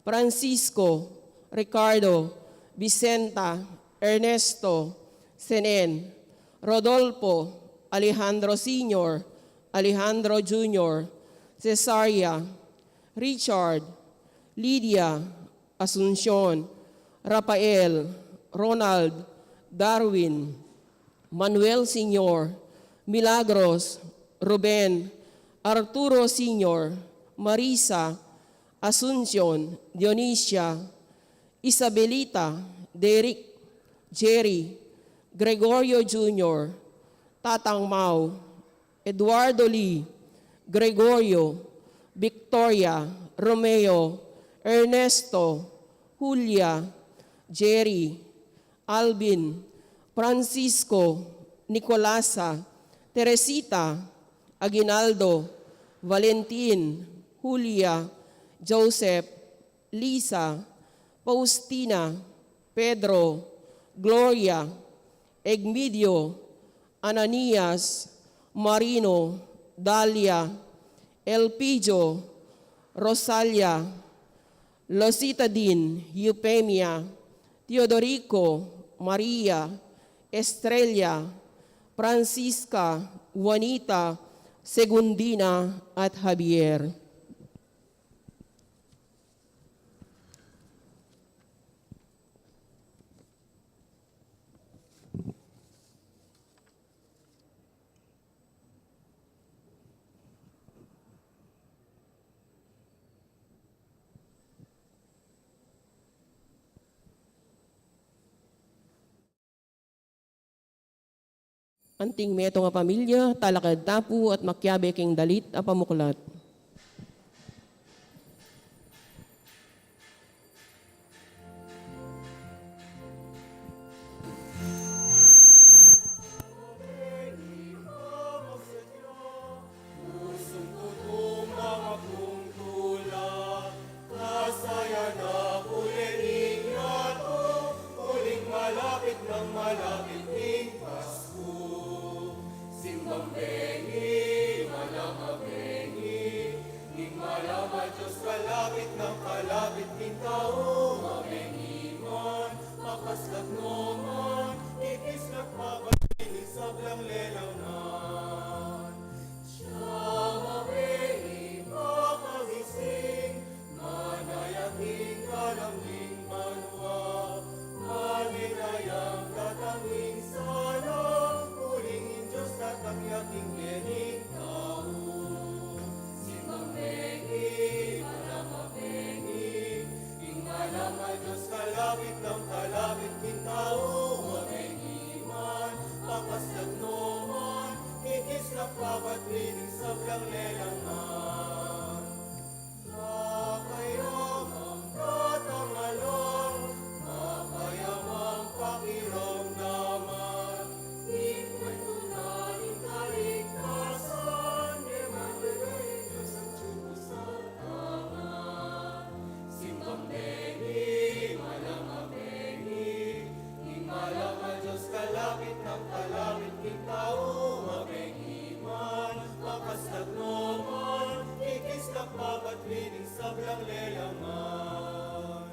Francisco, Ricardo, Vicenta, Ernesto, Senen, Rodolfo, Alejandro Senior, Alejandro Junior, Cesaria, Richard, Lydia, Asuncion, Rafael, Ronald, Darwin, Manuel Senior, Milagros, Ruben, Arturo Senior, Marisa, Asuncion, Dionisia, Isabelita, Derek, Jerry, Gregorio Junior, Tatang Mau, Eduardo Lee, Gregorio, Victoria, Romeo, Ernesto, Julia, Jerry, Alvin, Francisco, Nicolasa, Teresita, Aguinaldo, Valentin, Julia, Joseph, Lisa, Faustina, Pedro, Gloria, Egmidio, Ananias, Marino, Dalia, Elpidio, Rosalia, Losita Din, Eufemia, Teodorico, Maria, Estrella, Francisca, Juanita, Segundina, at Javier. Anting metung a pamilya, talakad ta pu at makiabe king dalit a pamuklat. Kalapit nang kalapit king tau, mabengi man, makaslag no man, kikis nagpapatingin sablang lelang man. Siya mabengi, makagising, manaya king kalam ning banua, manaya datang ing sala, uling ing Dios datang ya king bie ning tau. Simbang bengi, manaya mabengi, ing manaya Dios kalapit nang kalapit king tau, mabengi man, makaslag no man, kikis nagpapatingin sablang lelang man. Mapayamang katangalan, mapayamang pakiramdaman, ing kwentu na ning kaligtasan, Emanuel, Dios atyu sa tanga. Simbang bengi, manaya mabengi, ing manaya Dios kalapit nang kalapit king tau, mabengi man, makaslag no man, kikis nagpapatingin sablang lelang man.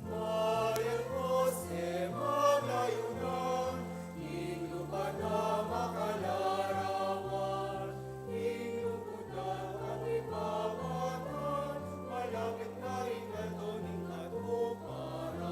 Maria Jose, maglayunan, ing lupad na makalarawan, ing lungkut na kapibabatan, malapit na ing aldo ning katuparan.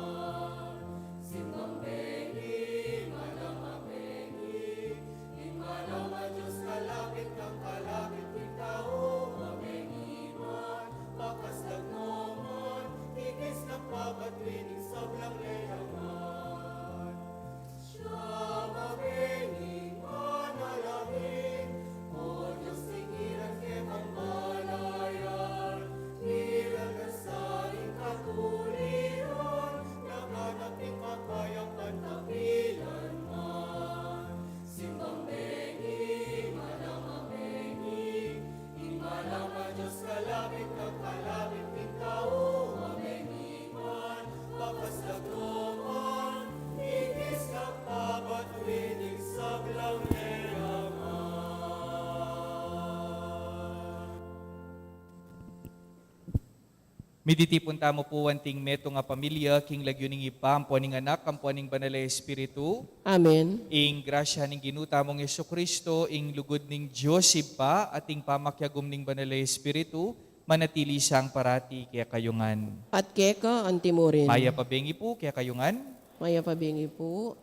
Simbang bengi, manaya mabengi, ing manaya Dios kalapit nang kalapit king tau, mabengi man, makaslag no man, kikis nagpapatingin sablang lelang man. Siya mabengi, manalangin, O Dios, tinginan ke pang malayan, miral ka sa ing katuliran, laganap ing kapayapan kapilan man. Simbang bengi, manaya mabengi, ing manaya Dios kalapit nang kalapit king tau, mabengi man, makaslag no man, kikis nagpapatingin sablang lelang man. Mititipun tamu pu anting metung a pamilya king lagyu ning Ibpa, ampo ning Anak, ampo ning Banal a Espiritu. Amen. Ing grasya ning Ginu tamung Jesucristo, ing lugud ning Dios Ibpa, at ing pamakiagum ning Banal a Espiritu, manatili sang parati kekayu ngan. At keka antimurin. Mayap a bengi pu kekayu ngan. Mayap a bengi pu.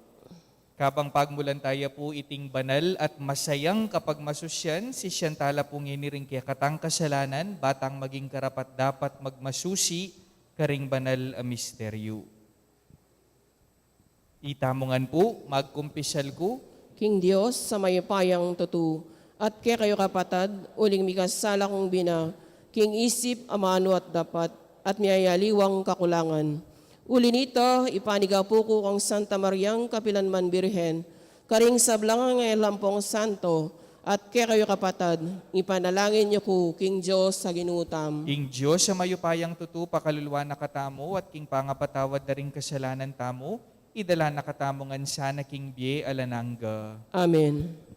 Kabang pagmulan taya pu iting banal at masayang kapagmasusian, sisian tala pu ngeni ring kekatang kasalanan, ba tang maging karapat-dapat magmasusi karing banal a misteryu. Itamu ngan pu, magkumpisal ku. King Dios a mayupayang tutu, at kekayu kapatad, uling mikasala kung bina, king isip, amanu at dapat, at miyayaliwang kakulangan. Uli nita, ipanigapu ku kang Santa Mariang kapilanman Birhen, karing sablang anghel ampong santo, at kekayu kapatad, ipanalangin yu ku king Dios a Ginu tamu. Ing Dios a mayupayang tutu, pakaluluan na katamu, at king pangapatawad da ring kasalanan tamu, idala na katamu ngan sana king bie alang angga. Amen.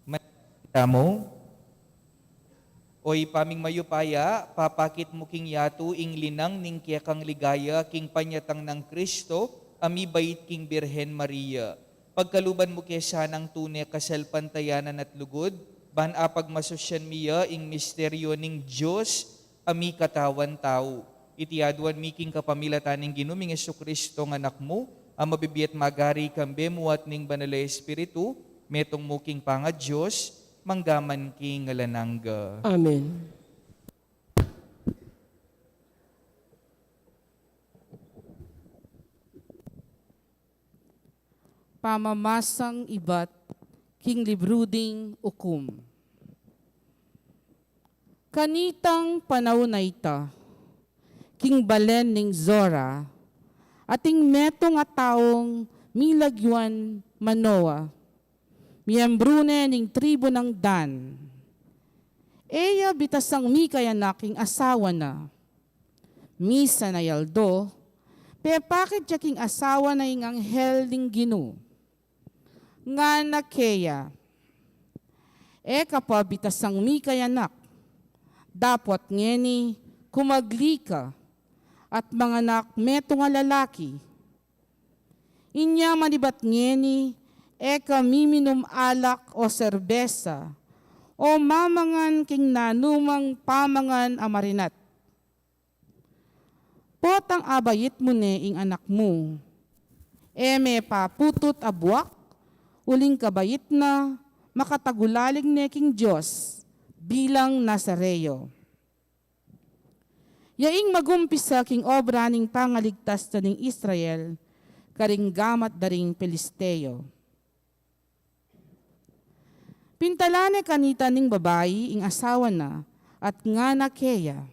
Manalangin tamu. O Ibpa ming mayupaya, papakit mu king yatu ing linang ning kekang ligaya king panyatang nang Kristo a mibait king Birhen Maria. Pagkaluban mu ke sanang tune kasalpantayanan at lugud, ban apagmasusyan mi ya ing misteryo ning Dios a mikatawan tau. Iti aduan mi king kapamilatan ning Ginu ming Jesucristo nga Anak mu, a mabibie at magari kambe mu at ning Banal a Espiritu, metung mu king pangaDios, mangga man king alang angga. Amen. Pamamasang ibat king libru ding Ukum. Kanitang panaun a ita, king balen ning Zora, ating metung a taung milagyuan Manoa, miyembru ne ning tribu nang Dan. E ya bitasang mikayanak ing asawa na. Misan a aldo, pepakit ya king asawa na ing anghel ning Ginu. Ngana keya, "E ka pa bitasang mikayanak, dapot ngeni kumagli ka at manganak metung a lalaki. Inya manibat ngeni, e ka miminum alak o serbesa, o mamangan king nanumang pamangan a marinat. Potang abait mu ne ing anak mu, e me paputut a buak, uling kabait na, makatagulaling ne king Dios, bilang Nazareo." Ya ing magumpisa king obra ning pangaligtas na ning Israel karing gamat da ring Filisteo. Pintala ne kanita ning babai ing asawa na, at ngana keya,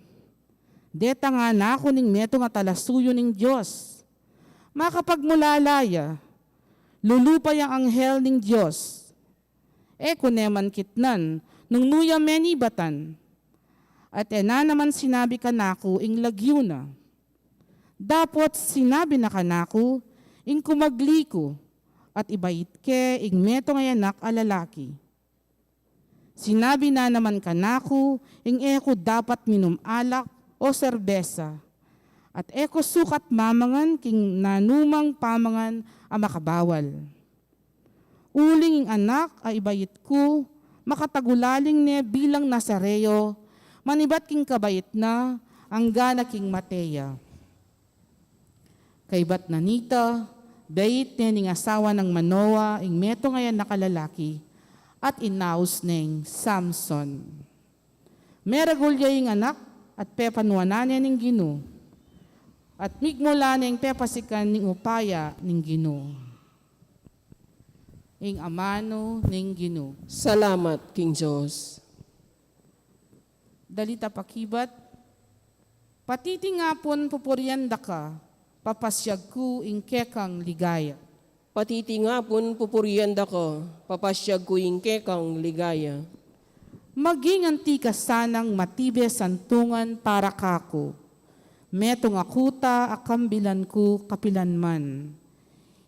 "Deta ngana ku ning metung a talasuyu ning Dios." Makapagmulala ya, lulupa yang anghel ning Dios. E ku ne man kitnan nung nu ya menibatan. At e na naman sinabi kanaku ing lagyu na. Dapot sinabi na kanaku ing kumagli ku, at ibait ke ing metung a anak a lalaki. Sinabi na naman kanaku ing e ku dapat minum alak o serbesa, at e ku sukat mamangan king nanumang pamangan a makabawal. Uling ing anak a ibait ku, makatagulaling ne bilang Nazareo, manibat king kabait na, angga na king mate ya. Kaybat na nita, bait ne ning asawa nang Manoa ing metung a anak a lalaki, at inaus neng Samson. Meragul ya ing anak, at pepanuanan ne ning Ginu, at migmula neng pepasikan ning upaya ning Ginu. Ing amanu ning Ginu. Salamat king Dios. Dalit a pakibat. Patitingapun pupurian da ka, papasyag ku ing kekang ligaya. Patitingapun pupurian da ka, papasyag ku ing kekang ligaya. Maging anti ka sanang matibe santungan para kaku. Metung a kuta a kambilan ku kapilanman.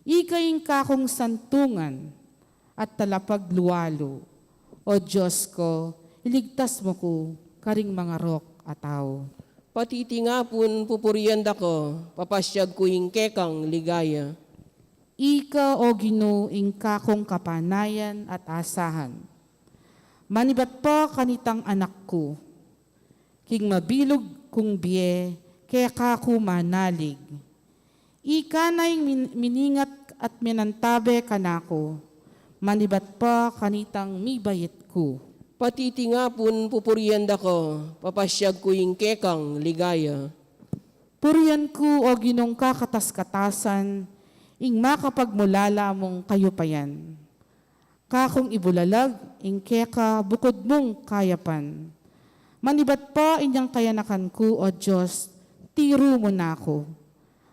Ika ing kakung santungan at talapaglualu. O Dios ku, iligtas mu ku karing mangarok a tau. Patitingapun pupurian da ka, papasyag ku ing kekang ligaya. Ika, O Ginu, ing kakung kapanayan at asahan. Manibat pa kanitang anak ku, king mabilug kung bie, keka ku manalig. Ika na ing min-, miningat at minantabe kanaku, manibat pa kanitang mibait ku. Patitingapun pupurian da ka, papasyag ku ing kekang ligaya. Purian ku, O Ginung kakatas-katasan, ing makapagmulala mung kayupayan. Kakung ibulalag ing keka bukud mung kayapan. Manibat pa inyang kayanakan ku, O Dios, tiru mu na ku.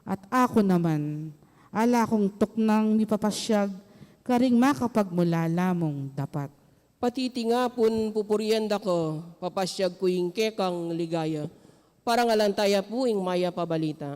At aku naman, ala kung tuknang mipapasyag karing makapagmulala mung dapat. Pati iti nga pun pupurian da ka, papasyag ku ing kekang ligaya. Parangalan taya pu ing mayap a balita.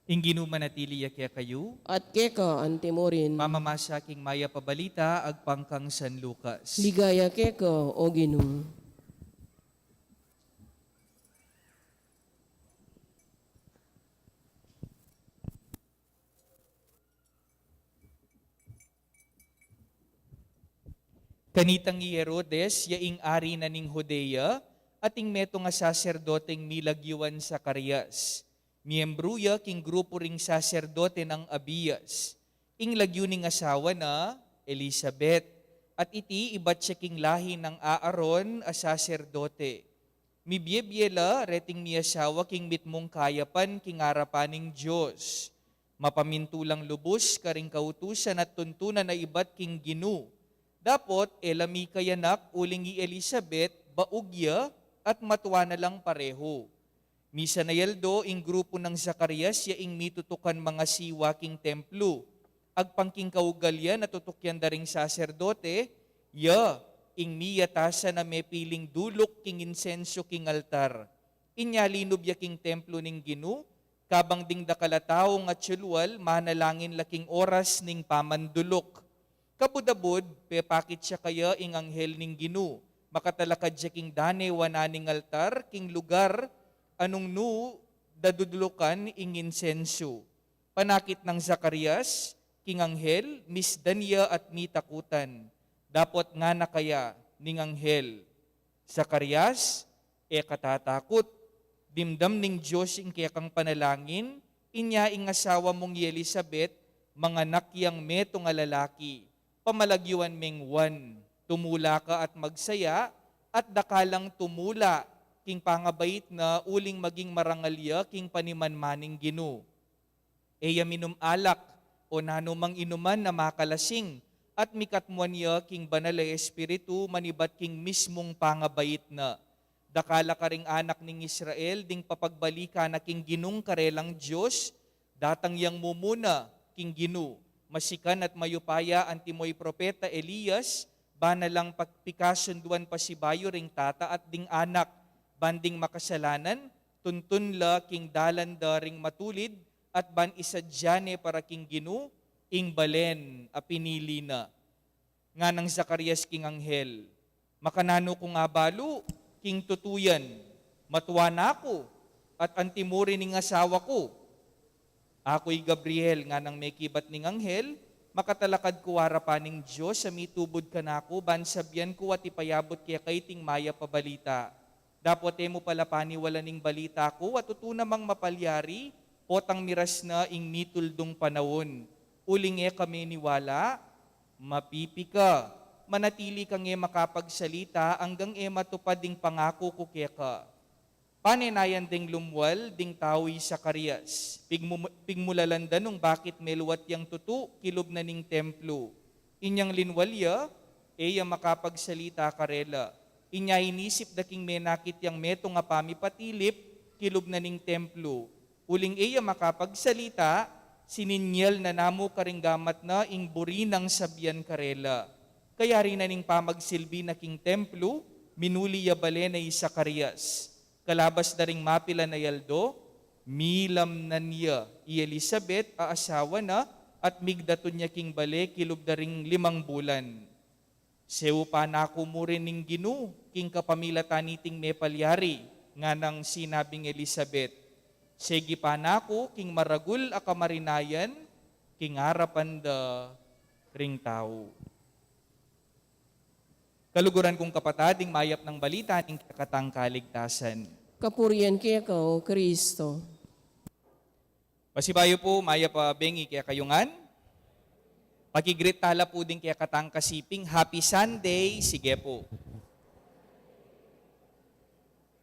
Ing Ginu manatili ya kekayu. At keka anti mu rin. Pamamasa king mayap a balita agpang kang San Lucas. Ligaya keka, O Ginu. Kanitang i Herodes, ya ing ari na ning Judea, at ing metung a saserdoteng milagyuan Zacarias. Miyembru ya king grupu ring saserdote nang Abias. Ing lagyu ning asawa na, Elisabet, at iti ibat ya king lahi nang Aaron a saserdote. Mibie-bie la reting miyasawa king mitmung kayapan king arapan ning Dios. Mapamintulang lubus karing kautusan at tuntunan a ibat king Ginu. Dapot e la mikayanak uling i Elisabet, baug ya, at matua na lang parehu. Misan a aldo ing grupu nang Zacarias ya ing mitutukan mangasiwa king templu. Agpang king kaugalian a tutukyan da ring saserdote, ya ing miyatasan a mepiling duluk king insensu king altar. Inya linub ya king templu ning Ginu, kabang ding dakal a taung atsulwal manalangin la king oras ning pamanduluk. Kabud-abud, pepakit ya kaya ing anghel ning Ginu, makatalakad ya king dane wanan ning altar, king lugar a nung nu dadudulukan ing insensu. Panakit nang Zacarias king anghel, misdan ya at mitakutan. Dapot ngana kaya ning anghel, Zacarias, e ka tatakut. Dimdam ning Dios ing kekang panalangin, inya ing asawa mung i Elisabet, manganak yang metung a lalaki. Pamalagyuan meng Juan, tumula ka at magsaya, at dakal lang tumula king pangabait na uling maging marangal ya king panimanman ning Ginu. E ya minum alak o nanumang inuman a makalasing, at mikatmuan ya king Banal a Espiritu manibat king mismung pangabait na. Dakal a karing anak ning Israel ding papagbalikan na king Ginung karelang Dios, datang yang mumuna king Ginu, masikan at mayupaya antimo i propeta Elias, bana lang pag-, pikasunduan pasibayu ring tata at ding anak, ban ding makasalanan, tuntun la king dalan da ring matulid, at ban isadia ne para king Ginu ing balen a pinili na. Nganang Zacarias king anghel, makananu kung abalu king tutu yan? Matua na ku, at anti mu rin ing asawa ku. Aku i Gabriel, nganang mekibat ning anghel, makatalakad ku arapan ning Dios a mitubud kanaku, ban sabian ku at ipayabut keka iting mayap a balita. Dapot e mu pala paniwalan ing balita ku, a tutu namang mapalyari, potang miras na ing mituldung panaun. Uling e ka meniwala, mapipi ka, manatili kang e makapagsalita, anggang e matupad ing pangaku ku keka. Pane nayan deng lumwal ding tau i Zacarias, pigmu-, pigmulalan da nung bakit meluat yang tutu kilub na ning templu. Inyang linwal ya, e ya makapagsalita karela. Inya inisip da king menakit yang metung a pamipatilip kilub na ning templu. Uling e ya makapagsalita, sininyal na namu karing gamat na ing buri nang sabian karela. Kayari na ning pamagsilbi na king templu, minuli ya bale na i Zacarias. Kalabas da ring mapilan a aldo, milamnan ya i Elisabet a asawa na, at migdatun ya king bale kilub da ring limang bulan. Seupan na ku mu rin ning Ginu king kapamilatan niting mepalyari, nganang sinabing Elisabet, segipan na ku king maragul a kamarinayan king arapan da ring tau. Kaluguran kung kapatad, ing mayap nang balita ning kekatang kaligtasan. Kapurian keka, O Kristo. Pasibayu pu, mayap a bengi kekayu ngan. Paki-greet tala pu ding kekatang kasiping, Happy Sunday, sige pu.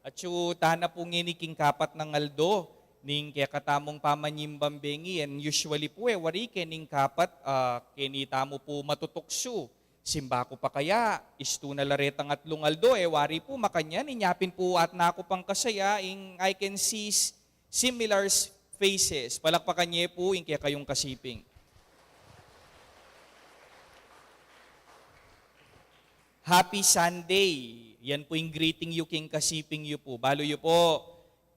Atyu tana pu ngeni king kapat nang aldo ning kekatamung pamanyimban bengi, and usually pu e wari kening kapat, ah, keni tamu pu matutuksu. Simba ku pa kaya, istu na la retang atlung aldo, e wari pu makanyan. Inya pin pu atna ku pang kasaya, ing I can see s-, similar s-, faces. Palakpakan ye pu ing kekayung kasiping. Happy Sunday. Yan pu ing greeting yu king kasiping yu pu. Balu yu pu,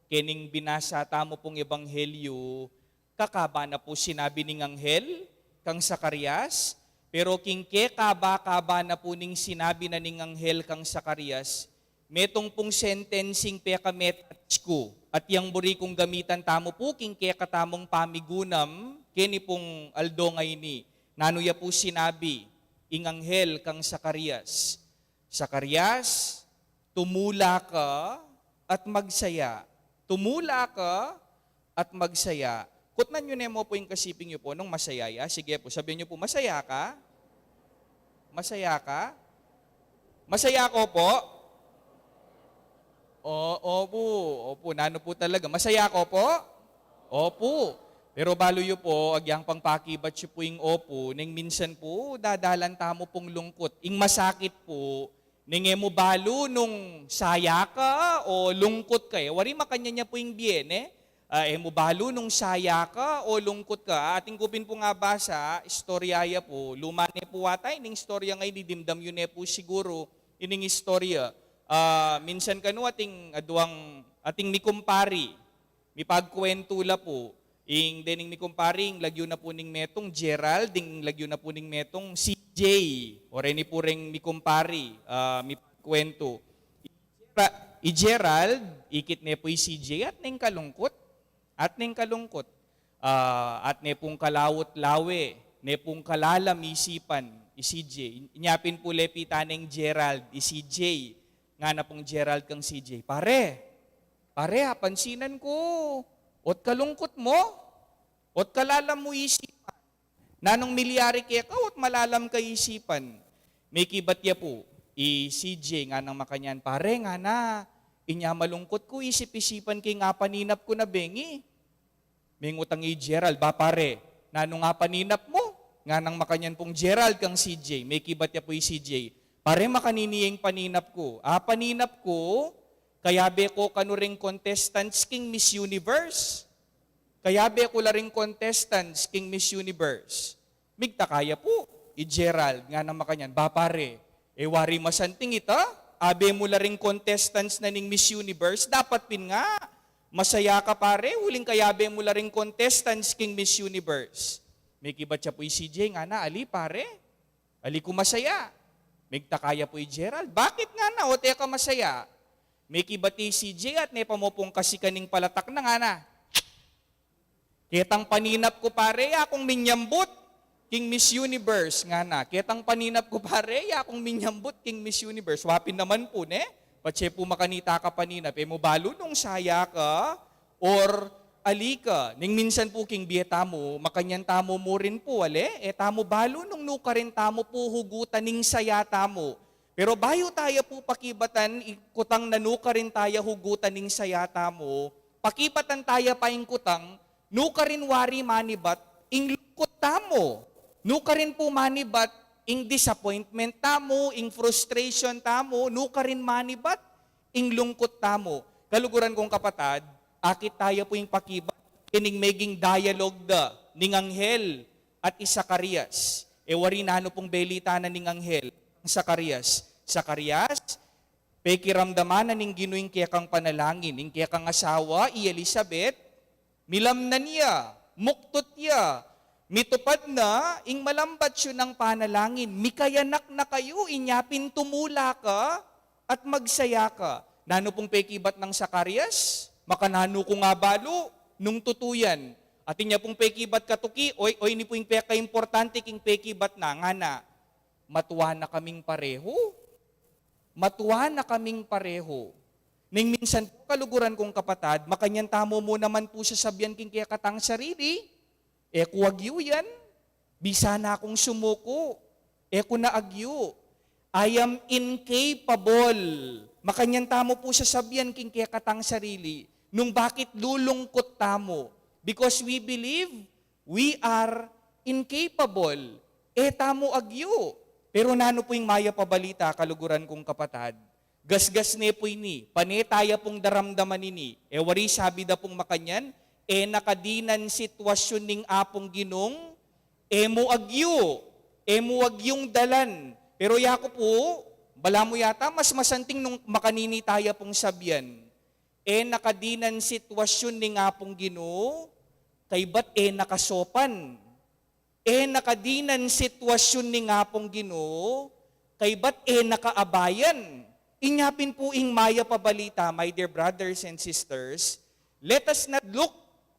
kening binasa tamu pung ebanghelyu, kakaba na pu sinabi ning anghel kang Zacarias, pero king kekaba-kaba na pu ning sinabi na ning anghel kang Zacarias, metung pung sentensing peka me-touch ku, at yang buri kung gamitan tamu pu king kekatamung pamigunam keni pung aldo ngeni. Nanu ya pu sinabi ing anghel kang Zacarias? Zacarias, tumula ka at magsaya. Tumula ka at magsaya. Kutnan yu ne mu pu ing kasiping yu pu nung masaya ya. Sige pu, sabian yu pu, masaya ka? Masaya ka? Masaya ka pu? O, opu, opu. Nanu pu talaga? Masaya ka pu? Opu. Pero balu yu pu, agyang pang pakibat yu pu ing opu, neng minsan pu, dadalan tamu pung lungkut. Ing masakit pu, neng e mu balu nung saya ka o lungkut ka, e wari makanyan ya pu ing bie, ne? Ah, e mu balu nung saya ka o lungkut ka. Atin ku pin pung abasa, istorya ya pu. Luma ne pu ata ining istorya ngeni, dimdam yu ne pu siguru ining istorya. Ah, minsan kanu ating aduang, ating mikumpari, mipagkuwentu la pu. Ing dening mikumpari, ing lagyu na pu ning metung Gerald, ing lagyu na pu ning metung C J. O reni pu reng mikumpari, ah, mipagkuwentu. I Gera-, i Gerald, ikit ne pu i C J at neng kalungkut. At neng kalungkut. Ah, at ne pung kalaut lawe, ne pung kalalam isipan i C J. Inya pin pu lepitan neng Gerald i C J. Ngana pung Gerald kang C J, "Pare, pare, apansinan ku, ot kalungkut mu, ot kalalam mu isipan. Nanung milyari keka, ot malalam ka isipan?" Mekibat ya pu i C J, nganang makanyan, "Pare," ngana, "inya malungkut ku isip-isipan king apaninap ku na bengi." Mengutang i Gerald, "Ba pare, nanung apaninap mu?" Nganang makanyan pung Gerald kang C J, mekibat ya pu i C J, "Pare, makanini ya ing paninap ku. Apaninap ku, kayabe ku kanu ring contestants king Miss Universe. Kayabe ku la ring contestants king Miss Universe." Migtaka ya pu i Gerald, nganang makanyan, "Ba pare, e wari masanting ita? Abe mu la ring contestants na ning Miss Universe, dapat pin nga masaya ka pare, uling kayabe mu la ring contestants king Miss Universe." Mekibat ya pu i C J, ngana, "Ali pare, ali ku masaya." Migtaka ya pu i Gerald, "Bakit?" ngana, "Ot e ka masaya?" Mekibat i C J at ne pa mu pung kasikan ing palatak na, ngana, "Ketang paninap ku pare, ya kung minyambut king Miss Universe," ngana. "Ketang paninap ku pare, ya kung minyambut king Miss Universe." Wa pin naman pu, ne? Patse pu makanita ka paninap, e mu balu nung saya ka or ali ka. Ning minsan pu king bie tamu, makanyan tamu mu rin pu, ale? E tamu balu nung nukarin tamu pu hugutan ing saya tamu. Pero bayu taya pu pakibatan ing kutang na nukarin taya hugutan ing saya tamu, pakibatan taya pa ing kutang nukarin wari manibat ing lungkut tamu. Nukarin pu manibat ing disappointment tamu, ing frustration tamu, nukarin manibat ing lungkut tamu. Kaluguran kung kapatad, akit taya pu ing pakibat king meging dialogue da ning anghel at i Zacarias. E wari nanu pung belita na ning anghel, Zacarias. Zacarias, pekiramdaman na ning Ginu ing kekang panalangin, ing kekang asawa, i Elizabeth, milamnan ya, muktut ya, mitupad na ing malambat yu nang panalangin, mikayanak na kayu, inya pin tumula ka at magsaya ka. Nanu pung pekibat nang Zacarias? Makananu ku nga balu nung tutu yan? Atin ya pung pekibat katuki, oy, oy, ini pu ing pekaimportante king pekibat na, ngana, matua na kaming parehu. Matua na kaming parehu. Ning minsan pu, kaluguran kung kapatad, makanyan tamu mu naman pu sasabian king kekatang sarili, e ku agyu yan, bisa na kung sumuku, e ku na agyu, I am incapable. Makanyan tamu pu sasabian king kekatang sarili, nung bakit lulungkut tamu, because we believe we are incapable. E tamu agyu. Pero nanu pu ing mayap a balita, kaluguran kung kapatad? Gasgas ne pu ini, pane taya pung daramdaman ini. E wari sabi da pung makanyan, e na kadinan sitwasyun ning Apung Ginung, e mu agyu, e mu agyung dalan. Pero yaku pu, balamu yata mas masanting nung makanini taya pung sabian. E na kadinan sitwasyun ning Apung Ginu, kaybat e na kasopan. E na kadinan sitwasyun ning Apung Ginu, kaybat e na kaabayan. Inya pin pu ing mayap a balita, my dear brothers and sisters, let us not look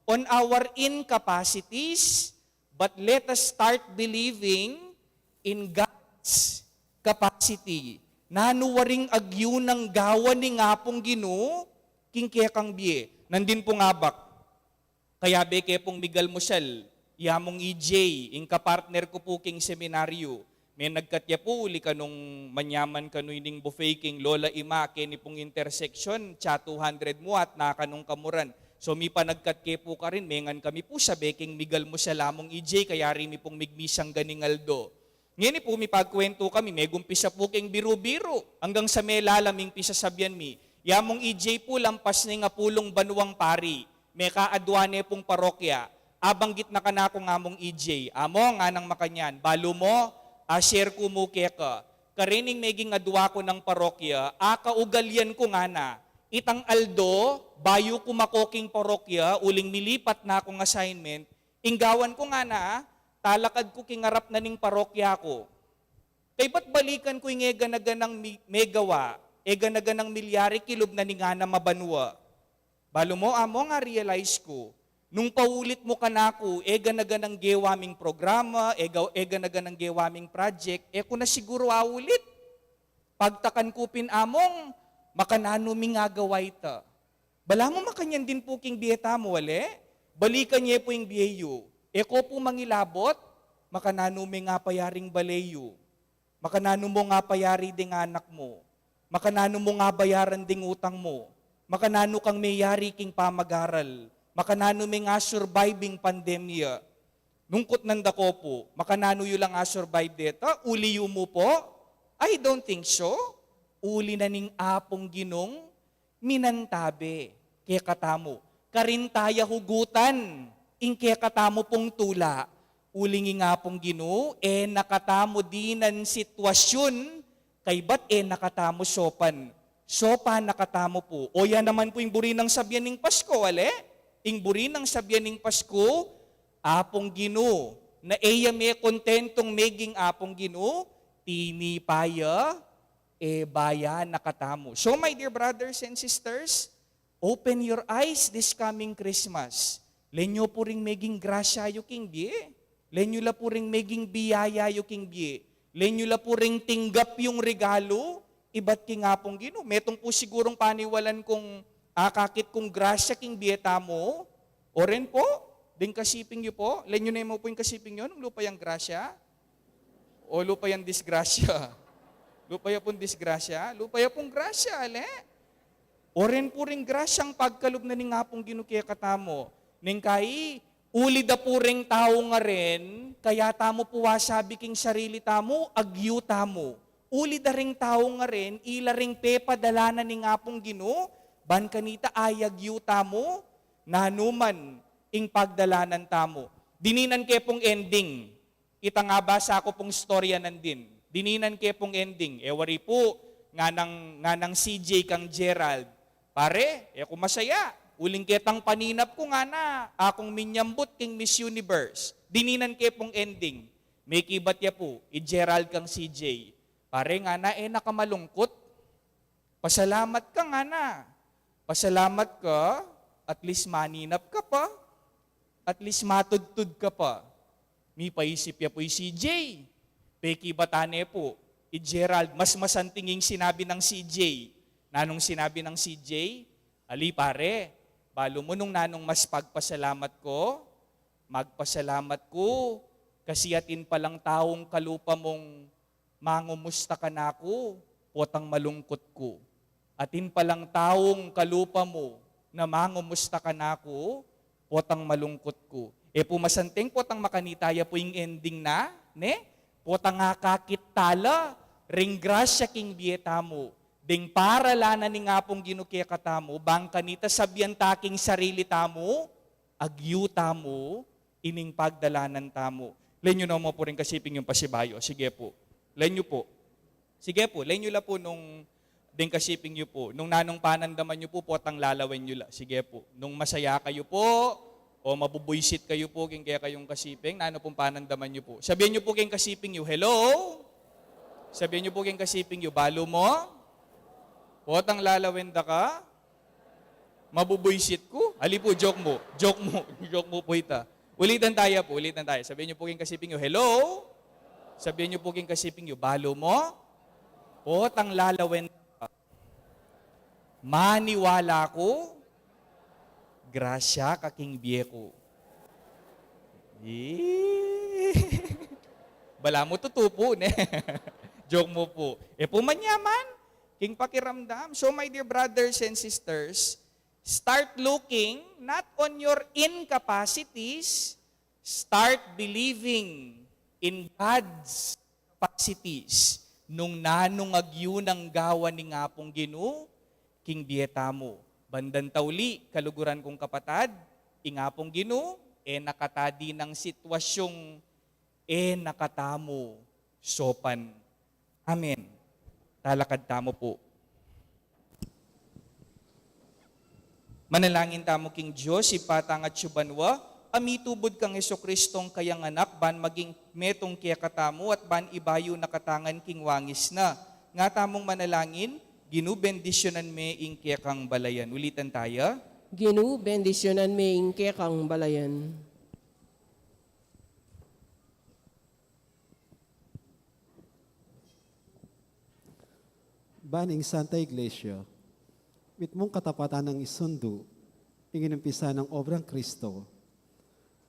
on our incapacities, but let us start believing in God's capacity. Nanu waring agyu nang gawan ning Apung Ginu king kekang bie? Nandin pung abak. Kayabe ke pung migalmusal i Among E J, ing kapartner ku pu king seminaryu. Menagkat ya pu uli kanung manyaman kanu ining buffet king Lola Ima, keni pung intersection, tsa two hundred mu at na kanung kamuran. So, mipanagkat ke pu karin, mengan kami pu sabe king migalmusal Among E J, kayari mi pung migmisang ganing aldo. Ngeni pu, mipagkuwentu kami, megumpisa pu king biru-biru, anggang sa melalam ing pisasabian mi. I Among E J pu, lampas ne ing apulung banuang pari, mekaadwa ne pung parokya. Abanggit na kanakung Among E J, Among, nganang makanyan, balu mo, a-share ku mu keka. Karin ing meging adwa ku nang parokya, akaugalian ku ngana, itang aldo, bayu ku mako king parokya, uling milipat na kung assignment, ing gawan ku ngana, talakad ku king arap na ning parokya ku. Kaybat balikan ku ing e gana-ganang mi-, megawa, e gana-ganang milyari kilub na ning anam a banua. Balu mo, Among, a-realize ku, nung paulit mu kanaku e gana-ganang gewa ming programa, e ga-, e gana-ganang gewa ming project, e ku na siguru aulit. Pagtakan ku pin, Among, makananu ming agawa ita? Balamu makanyan din pu king bie tamu, ale? Balikan ye pu ing bie yu. E ko pu mangilabot, makananu ming apayaring bale yu? Makananu mung apayari ding anak mu? Makananu mung abayaran ding utang mu? Makananu kang meyari king pamagaral? Makananu ming a-survive ing pandemya? Nung kutnan da ko pu, makananu yu lang a-survive deta? Uli yu mu pu? I don't think so. Uli na ning Apung Ginung minantabe kekatamu. Karin taya hugutan ing kekatamu pung tula. Uling ing Apung Ginu, e na katamu dinan sitwasyun, kaybat e na katamu sopan. Sopan na katamu pu. O ya naman pu ing buri nang sabian ning Pasko, ale? Ing buri nang sabian ning Pasko, Apung Ginu, na e ya me kontentung meging Apung Ginu, tinipa ya, e baya na katamu. So, my dear brothers and sisters, open your eyes this coming Christmas. Lenyu pu ring meging grasya yu king bie. Lenyu la pu ring meging biyaya yu king bie. Lenyu la pu ring tinggap yung regalu ibat king Apung Ginu. Metung pu sigurung paniwalan kung akakit kung grasya king bie tamu. O ren pu, ding kasiping yu pu. Lenyu ne mu pu ing kasiping yu nung lupa yang grasya. O lupa yang disgrasya. Lupa ya pung disgrasya, lupa ya pung grasya, ale? O ren pu ring grasyang pagkalub na ning Apung Ginu kekatamu. Neng kai, uli da pu ring tau ngaren, Kaya tamu pu wasabi king sarili tamu, agyu tamu. Uli da ring tau ngeni, ila ring pepadalanan ning Apung Ginu, ban kanita ayagyu tamu, nanuman ing pagdalanan tamu. Dininan ke pung ending. Itang abasa ku pung istorya nandin. Dininan ke pung ending. E wari pu, nganang, nganang C J kang Gerald. Pare, e ku masaya. Uling ketang paninap ku ngana, akung minyambut king Miss Universe. Dininan ke pung ending. Mekibat ya pu, i Gerald kang C J. Pare ngana, e na ka malungkut. Pasalamat ka ngana. Pasalamat ka, at least maninap ka pa. At least matudtud ka pa. Mipaisip ya pu i C J. Pekibatan ne pu, i Gerald, mas masanting ing sinabi nang C J. Nanung sinabi nang C J? Ali pare, balu mu nung nanung mas pagpasalamat ku, magpasalamat ku, kasi atin palang taung kalupa mung mangumusta kanaku, potang malungkut ku. Atin palang taung kalupa mu na mangumusta kanaku, potang malungkut ku. E pu masanting, potang makanita ya pu ing ending na, ne? Potang akakit tala ring grasya king bie tamu, ding paralanan ning Apung Ginu kekatamu, bang kanita sabian ta king sarili tamu, agyu tamu ining pagdalanan tamu. Lawen yu no mu pu ring kasiping yung pasibayu. Sige pu. Lawen yu pu. Sige pu, lawen yu la pu nung ding kasiping yu pu. Nung nanung panandaman yu pu, potang lalawen yu la. Sige pu. Nung masaya kayu pu, o mabubuisit kayu pu, king kekayung kasiping, nanu pung panandaman yu pu? Sabian yu pu king kasiping yu, "Hello?" Sabian yu pu king kasiping yu, "Balu mu? Potang lalawen da ka?" Mabubuisit ku? Ali pu, joke mu. Joke mu. Joke mu pu ita. Ulitan taya pu, ulitan taya. Sabian yu pu king kasiping yu, "Hello?" Sabian yu pu king kasiping yu, "Balu mu? Potang lalawen ka. Maniwala ku, grasya ka king bie ku." Ih. Balamu tutu pu, ne? Joke mu pu. E pu manyaman king pakiramdam. So, my dear brothers and sisters, start looking not on your incapacities, start believing in God's capacities. Nung nanung agyu nang gawan ning Apung Ginu king bie tamu. Bandang tauli, kaluguran kung kapatad, ing Apung Ginu e na kata dinang sitwasyung e na katamu saupan. Amen. Talakad tamu pu. Manalangin tamu king Dios, Ibpa tang atsu banua, a mitubud kang Jesucristong kayang Anak ban maging metung kekatamu at ban ibayu na kata ngan king wangis na. Nga tamung manalangin, Ginu, bendisyunan me ing kekang balayan. Ulitan taya. Ginu, bendisyunan me ing kekang balayan. Ban ing Santa Iglesia, mitmung katapatan nang isundu ing inimpisan nang obrang Kristo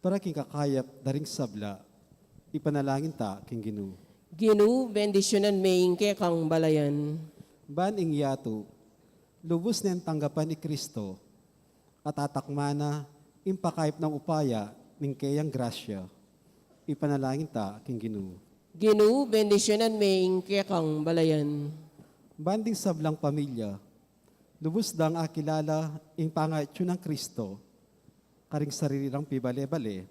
para king kakayap da ring sabla, ipanalangin ta king Ginu. Ginu, bendisyunan me ing kekang balayan. Ban ing yatu, lubus neng tanggapan i Kristo, at atakman na ing pakayap nang upaya ning keyang grasya. Ipanalangin ta king Ginu. Ginu, bendisyunan me ing kekang balayan. Ban ding sablang pamilya, lubus dang akilala ing pangatsu nang Kristo karing sarili rang pibale-bale,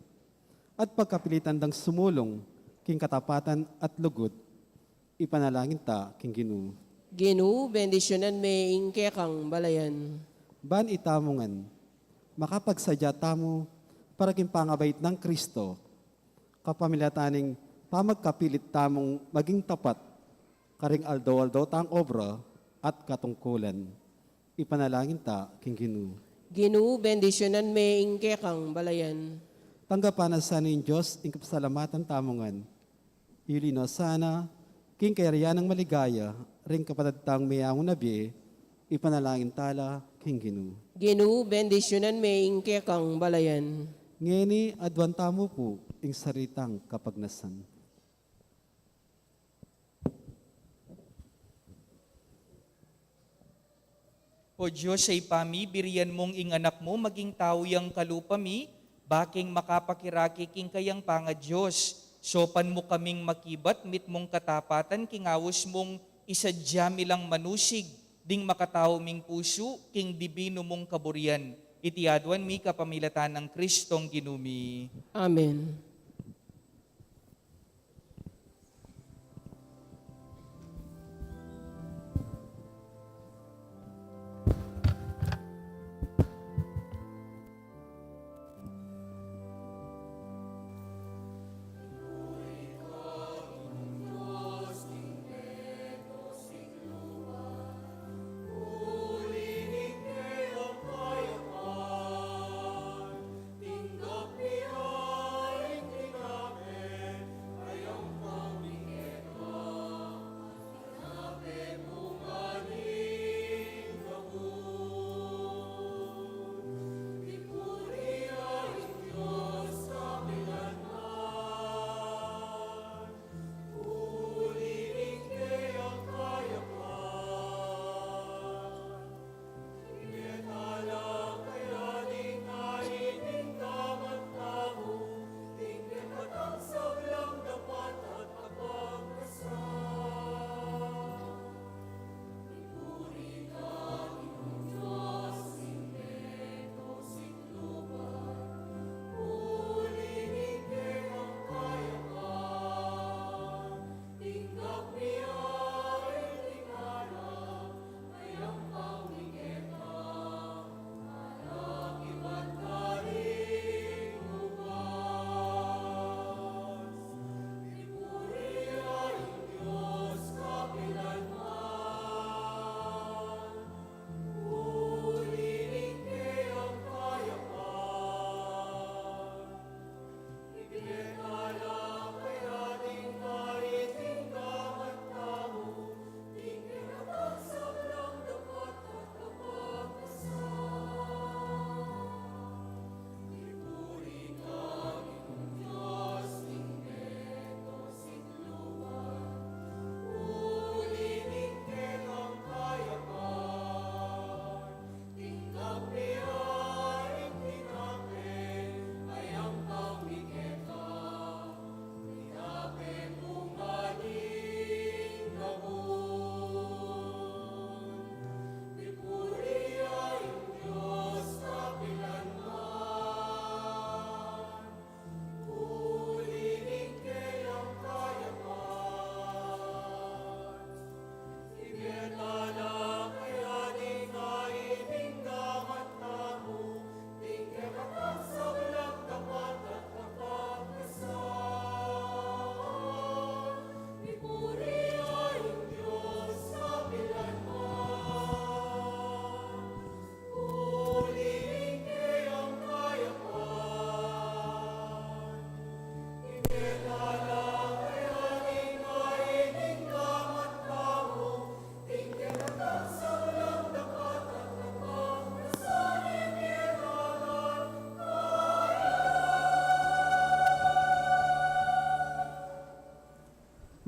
at pagkapilitan dang sumulung king katapatan at lugud, ipanalangin ta king Ginu. Ginu, bendisyunan me ing kekang balayan. Ban itamu ngan, makapagsadya tamu para king pangabait nang Kristo, kapamilatan ning pamagkapilit tamung maging tapat karing aldo-aldo tang obra at katungkulan. Ipanalangin ta king Ginu. Ginu, bendisyunan me ing kekang balayan. Tanggapan na sa ning Dios ing kapasalamatan tamu ngan. Yuli na sana king kayarian nang maligaya ring kapatad tang meangu na bie, ipanalangin ta la king Ginu. Ginu, bendisyunan me ing kekang balayan. Ngeni, aduan tamu pu ing sarili tang kapagnasan. O Dios a Ibpa mi, birian mung ing Anak mu maging tau yang kalupa mi, ba king makapakirake king kayang pangaDios. Saupan mu kaming makibat mitmung katapatan king aus mung isadya mi lang manusig ding makatau ming pusu king dibinu mung kaburian. Iti aduan mi kapamilatan nang Kristong Ginu mi. Amen.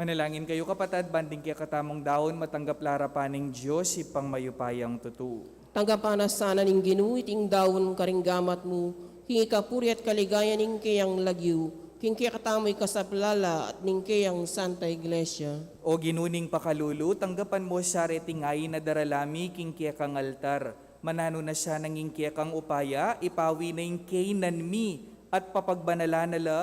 Manalangin kayu, kapatad, ban ding kekatamung daun matanggap la arapan ning Dios, Ibpang mayupayang tutu. Tanggapan na sana ning Ginu iting daun karing gamat mu, king ikapuri at kaligayan ning keyang lagyu, king kekatamu ikasaplala at ning keyang Santa Iglesia. O Ginu ning pakalulu, tanggapan mu sa reting ain a darala mi king kekang altar. Mananu na sanang ing kekang upaya, ipawi na ing keynan mi at papagbanalan na la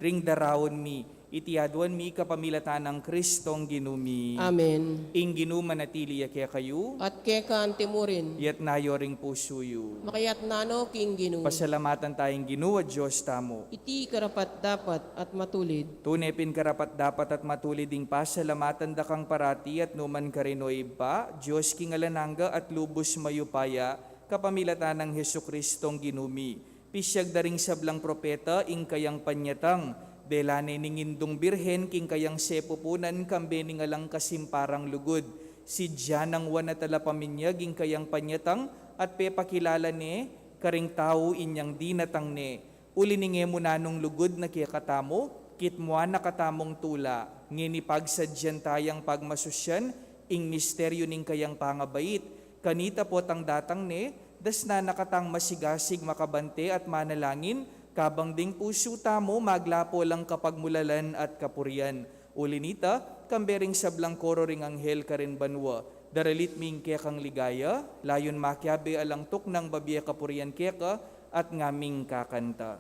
ring daraun mi. Iti aduan mi kapamilatan nang Kristong Ginu mi. Amen. Ing Ginu manatili ya kekayu. At keka anti mu rin. Iyatas yu ring pusu yu. Makayatas no king Ginu. Pasalamatan taya ing Ginu a Dios tamu. Iti karapat-dapat at matulid. Tune pin karapat-dapat at matulid ing pasalamatan da kang parati at nukarin man karin, o Ibpa, Dios king alang angga at lubus mayupaya, kapamilatan nang Jesucristong Ginu mi. Pisyag da ring sablang propeta ing kayang panyatang, dela ne ning Indung Birhen king kayang sepupunan kambe ning alang kasimparang lugud. Sidya nang Juan a Talapaminyag ing kayang panyatang at pepakilala ne karing tau inyang dinatang ne. Uli ning e mu nanung lugud na kekatamu, kitmuan na katamung tula, ngeni pagsadyan tayang pagmasusyan ing misteryu ning kayang pangabait. Kanita potang datang ne, dasnan na katang masigasig makabante at manalangin Kabang ding pusu tamu maglapo lang kapagmulalan at kapurian. Uli nita, kambe ring sablang koro ring anghel karin banua, daralit mi ing kekang ligaya, layun makiabe alang tuknang babie kapurian keka, at ngaming kakanta.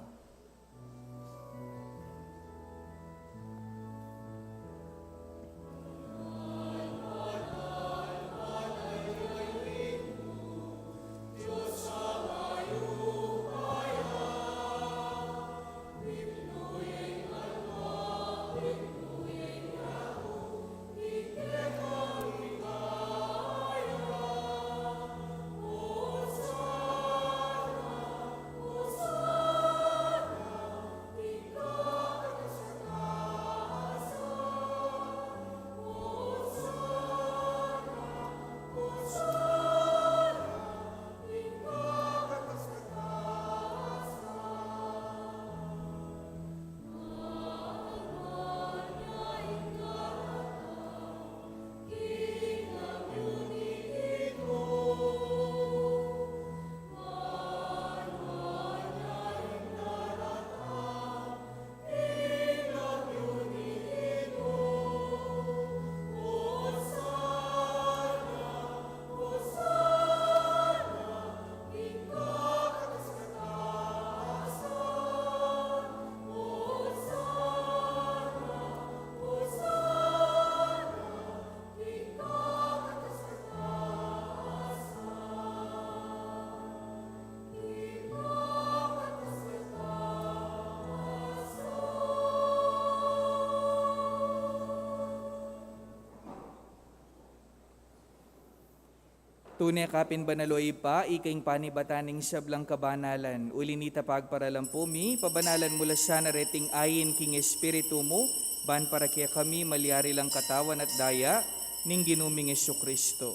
Tune ka pin banal, o Ibpa, ika ing panibatan ning sablang kabanalan. Uli nita pagparalan pu mi, pabanalan mu la sana reting ain king Espiritu mu, ban para kekami malyari lang katawan at daya ning Ginu ming Jesucristo.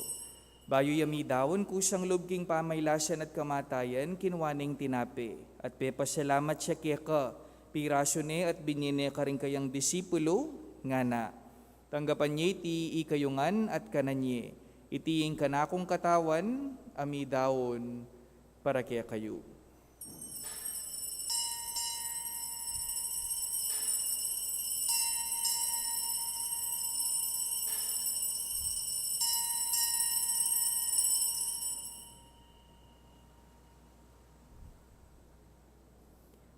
Bayu ya midaun kusang lub king pamailasan at kamatayan, kinua ne ing tinape, at pepasalamat ya keka, pirasu ne at binye ne karing kayang disipulu, ngana: Tanggapan ye iti ikayu ngan at kanan ye. Iti ing kanakung katawan a midaun para kekayu.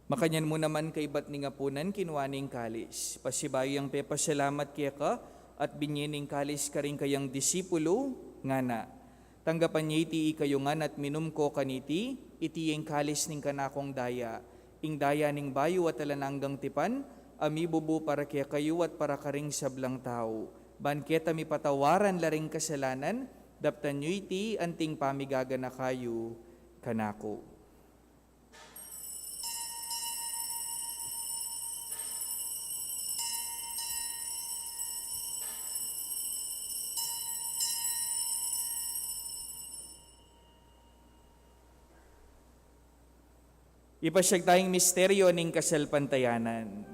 Makanyan mu naman kaibat ning apunan, kinua ne ing kalis, pasibayu yang pepasalamat keka, at binye ne ing kalis karing kayang disipulu, ngana: Tanggapan ye iti ikayu ngan at minum ko kaniti, iti ing kalis ning kanakung daya, ing daya ning bayu at alang anggang tipan, a mibubu para kekayu at para karing sablang tau, ban keta mipatawaran la ring kasalanan. Daptan yu iti anting pamigaganaka yu kanaku. Ipasyag taya ing misteryo ning kasalpantayanan.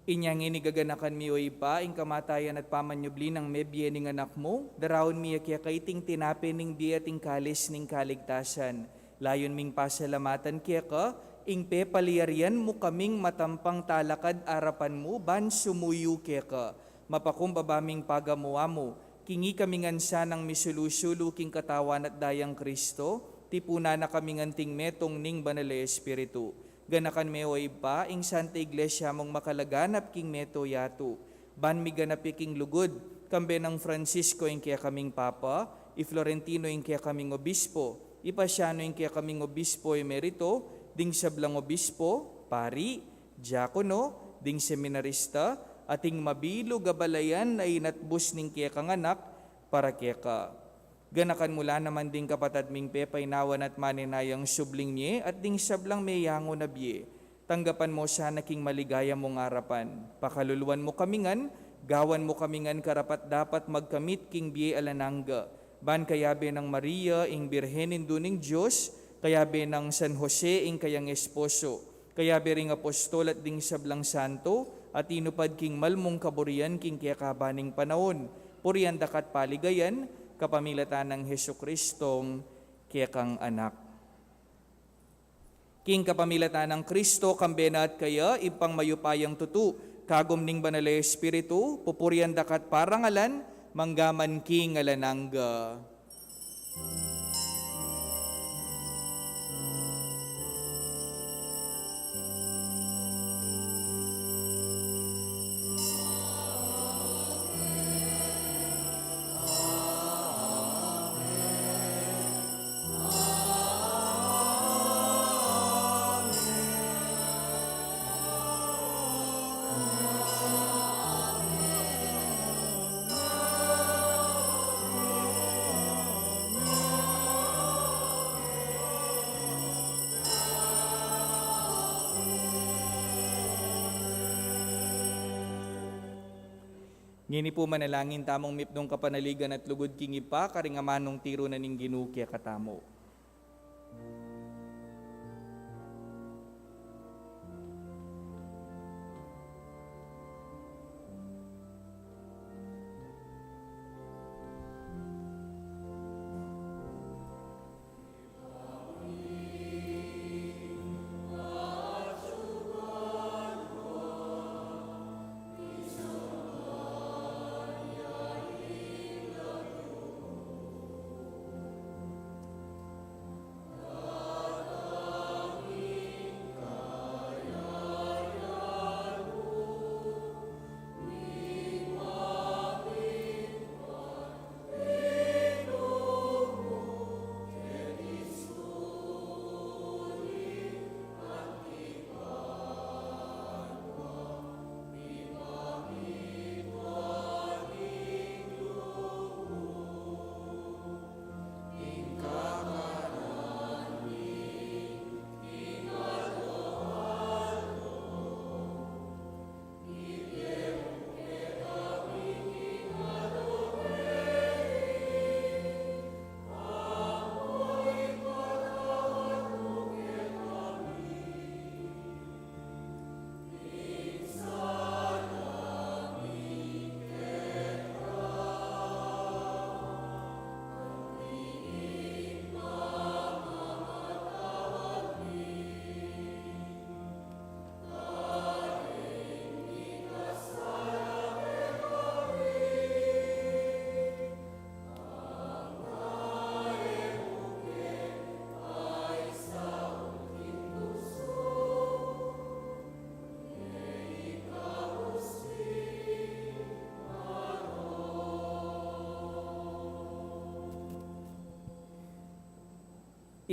Inya ngeni gaganakan mi, o Ibpa, ing kamatayan at pamanyubli nang mebie ning Anak mu, daraun mi ya keka iting tinape ning bie at ing kalis ning kaligtasan. Layun ming pasalamatan keka, ing pepalyarian mu kaming matampang talakad arapan mu ban sumuyu keka. Mapakumbaba ming pagamu-amu, king ikami ngan sanang misulu-sulu king katawan at dayang Kristo, tipunan na kami ngan king metung ning Banal a Espiritu. Ganakan me, o Ibpa, ing Santa Iglesia mung makalaganap king meto yatu, ban miganap ya king lugud, kambe nang Francisco ing kekaming Papa, i Florentino ing kekaming Obispo, i Pasiano ing kekaming Obispo Emerito, ding sablang obispo, pari, diakono, ding seminarista, at ing mabilug a balayan a inatbus ning kekang Anak para keka. Ganakan mu la naman ding kapatad ming pepainawan at manenayang subling mie at ding sablang meyangu na bie. Tanggapan mu sana king maligaya mung arapan. Pakaluluan mu kami ngan, gawan mu kami ngan karapat-dapat magkamit king bie alang angga. Ban kayabe nang Maria, ing Birhen Indu ning Dios, kayabe nang San Jose, ing kayang esposo, kayabe ring apostol at ding sablang santo, a tinupad king malmung kaburian king kekaban ning panaun, purian da ka at paligayan, kapamilatan nang Jesucristong kekang Anak. King kapamilatan nang Kristo, kambe na at kaya, Ibpang mayupayang tutu, kagum ning Banal a Espiritu, pupurian da ka at parangalan, mangga man king alang angga. Ngeni pu manalangin tamung mipnung kapanaligan at lugud king Ibpa, karing amanung tiru na ning Ginu kekatamu.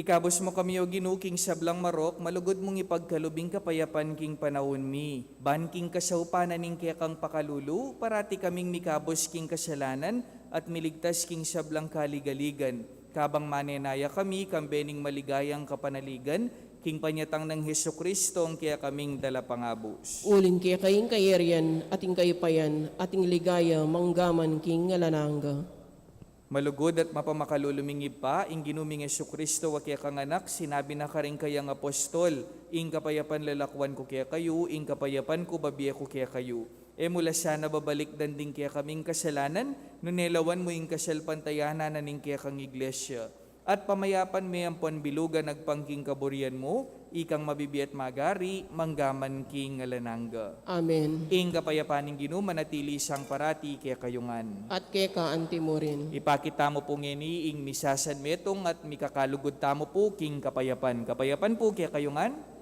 Ikabus mu kami, O Ginu, king sablang marok, malugud mung ipagkalub ing kapayapan king panaun mi. Ban king kasaupan na ning kekang pakalulu, parati kaming mikabus king kasalanan at miligtas king sablang kaligaligan. Kabang manenaya kami, kambe ning maligayang kapanaligan, king panyatang nang Jesucristo, ing kekaming dalapangabus. Uling keka ing kayarian, at ing kayupayan, at ing ligaya, manggaman king alang angga. Malugud at mapamakalulu ming Ibpa, ing Ginu ming Jesucristo a kekang Anak, sinabi na karing kayang apostol, ing kapayapan lalakwan ku kekayu, ing kapayapan ku babie ku kekayu. E mu la sana babalikdan ding kekaming kasalanan, nune lawan mu ing kasalpantayanan na ning kekang Iglesia. At pamayapan me ampon bilugan agpang king kaburian mu, ikang mabibie at magari, manggaman king alang angga. Amen. Ing kapayapan ning Ginu manatili sang parati kekayu ngan. At keka anti mu rin. Ipakit tamu pu ngeni ing misasanmetung at mikakalugud tamu pu king kapayapan. Kapayapan pu kekayu ngan.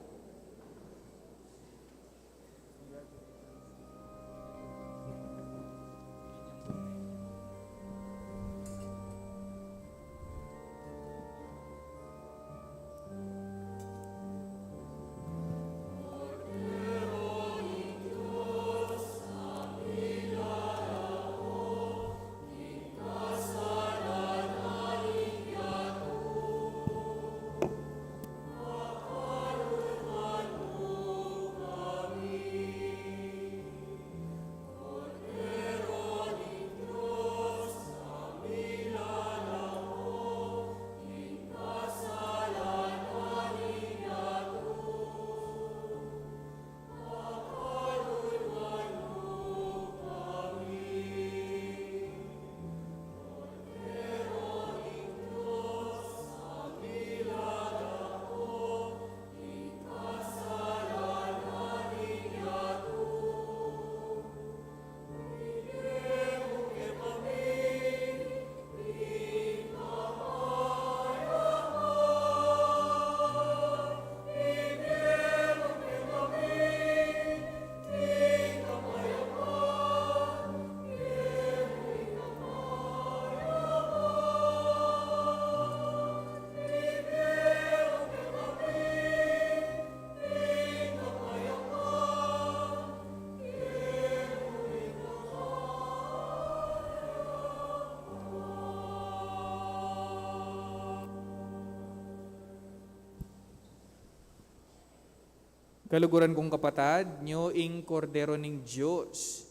Kaluguran kung kapatad, nyo ing Kordero ning Dios,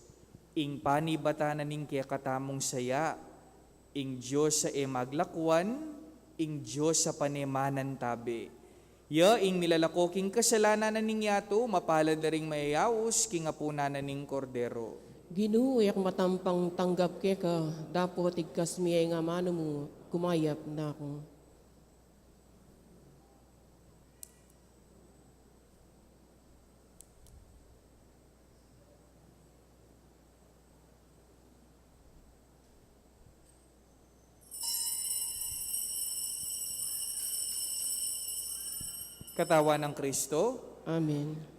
ing panibatan na ning kekatamung saya, ing Dios a e maglakuan, ing Dios a panemanantabe. Ya ing milalako king kasalanan na ning yatu, mapalad la ring mayayaus king apunan na ning Kordero. Ginu, e ku matampang tanggap keka, dapot igkas mu ing amanu mu, kumayap na ku. Katawan nang Kristo. Amen.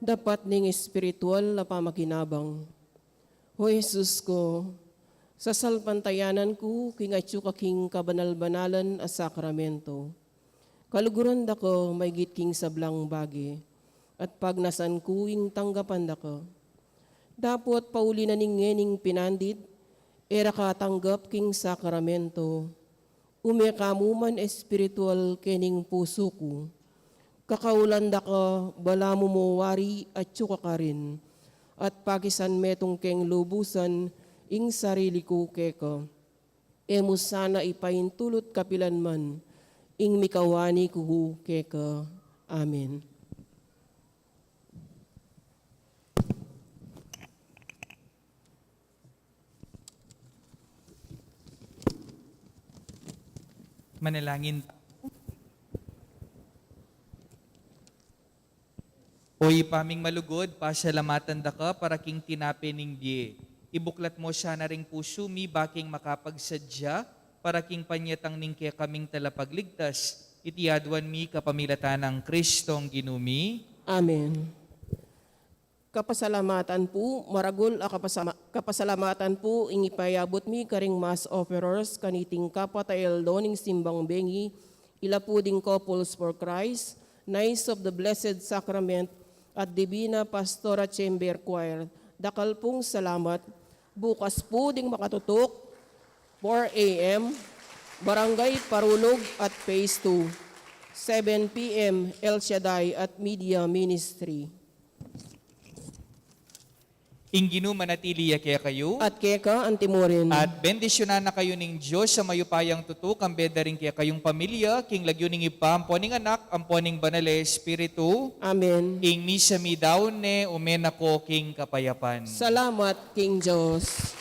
Dapat ning espiritual a pamakinabang. O Jesus ko, sasalpantayanan ku king atyu ka king kabanal-banalan a sakramento. Kaluguran da ka maigit king sablang bage, at pagnasan ku ing tanggapan da ka. Dapot pauli na ning ngening pinandit, e ra ka tanggap king sakramento. Ume ka mu man espiritual kening pusu ku. Kakaulan da ka balamu mu wari atyu ka karin, at pakisan metung keng lubusan ing sarili ku keka. E mu sana ipaintulut kapilan man ing mikawani ku keka. Amen. Manalangin. O Ibpa ming malugud, pasalamatan da ka para king tinape ning bie. Ibuklat mu sana ring pusu mi ba king makapagsadya para king panyatang ning kekaming talapagligtas. Iti aduan mi kapamilatan nang Kristong Ginu mi. Amen. Kapasalamatan pu, maragul a kapasama-, kapasalamatan pu ing ipayabut mi karing mass offerers kaniting kapat a aldo ning simbang bengi, ila pu ding Couples for Christ, Knights of the Blessed Sacrament, at Divina Pastora Chamber Choir. Dakal pung salamat. Bukas pu ding makatutuk, four A M, Barangay Parulug at Phase two, seven P M, El Shaddai at Media Ministry. Ing Ginu manatili ya kekayu. At keka antimurin. At bendisyunan na kayu ning Dios a mayupayang tutu, kambe da ring kekayung pamilya, king lagyu ning Ibpa, ampo ning Anak, ampo ning Banal a Espiritu. Amen. Ing misa mi daun ne, ume na ko king kapayapan. Salamat king Dios.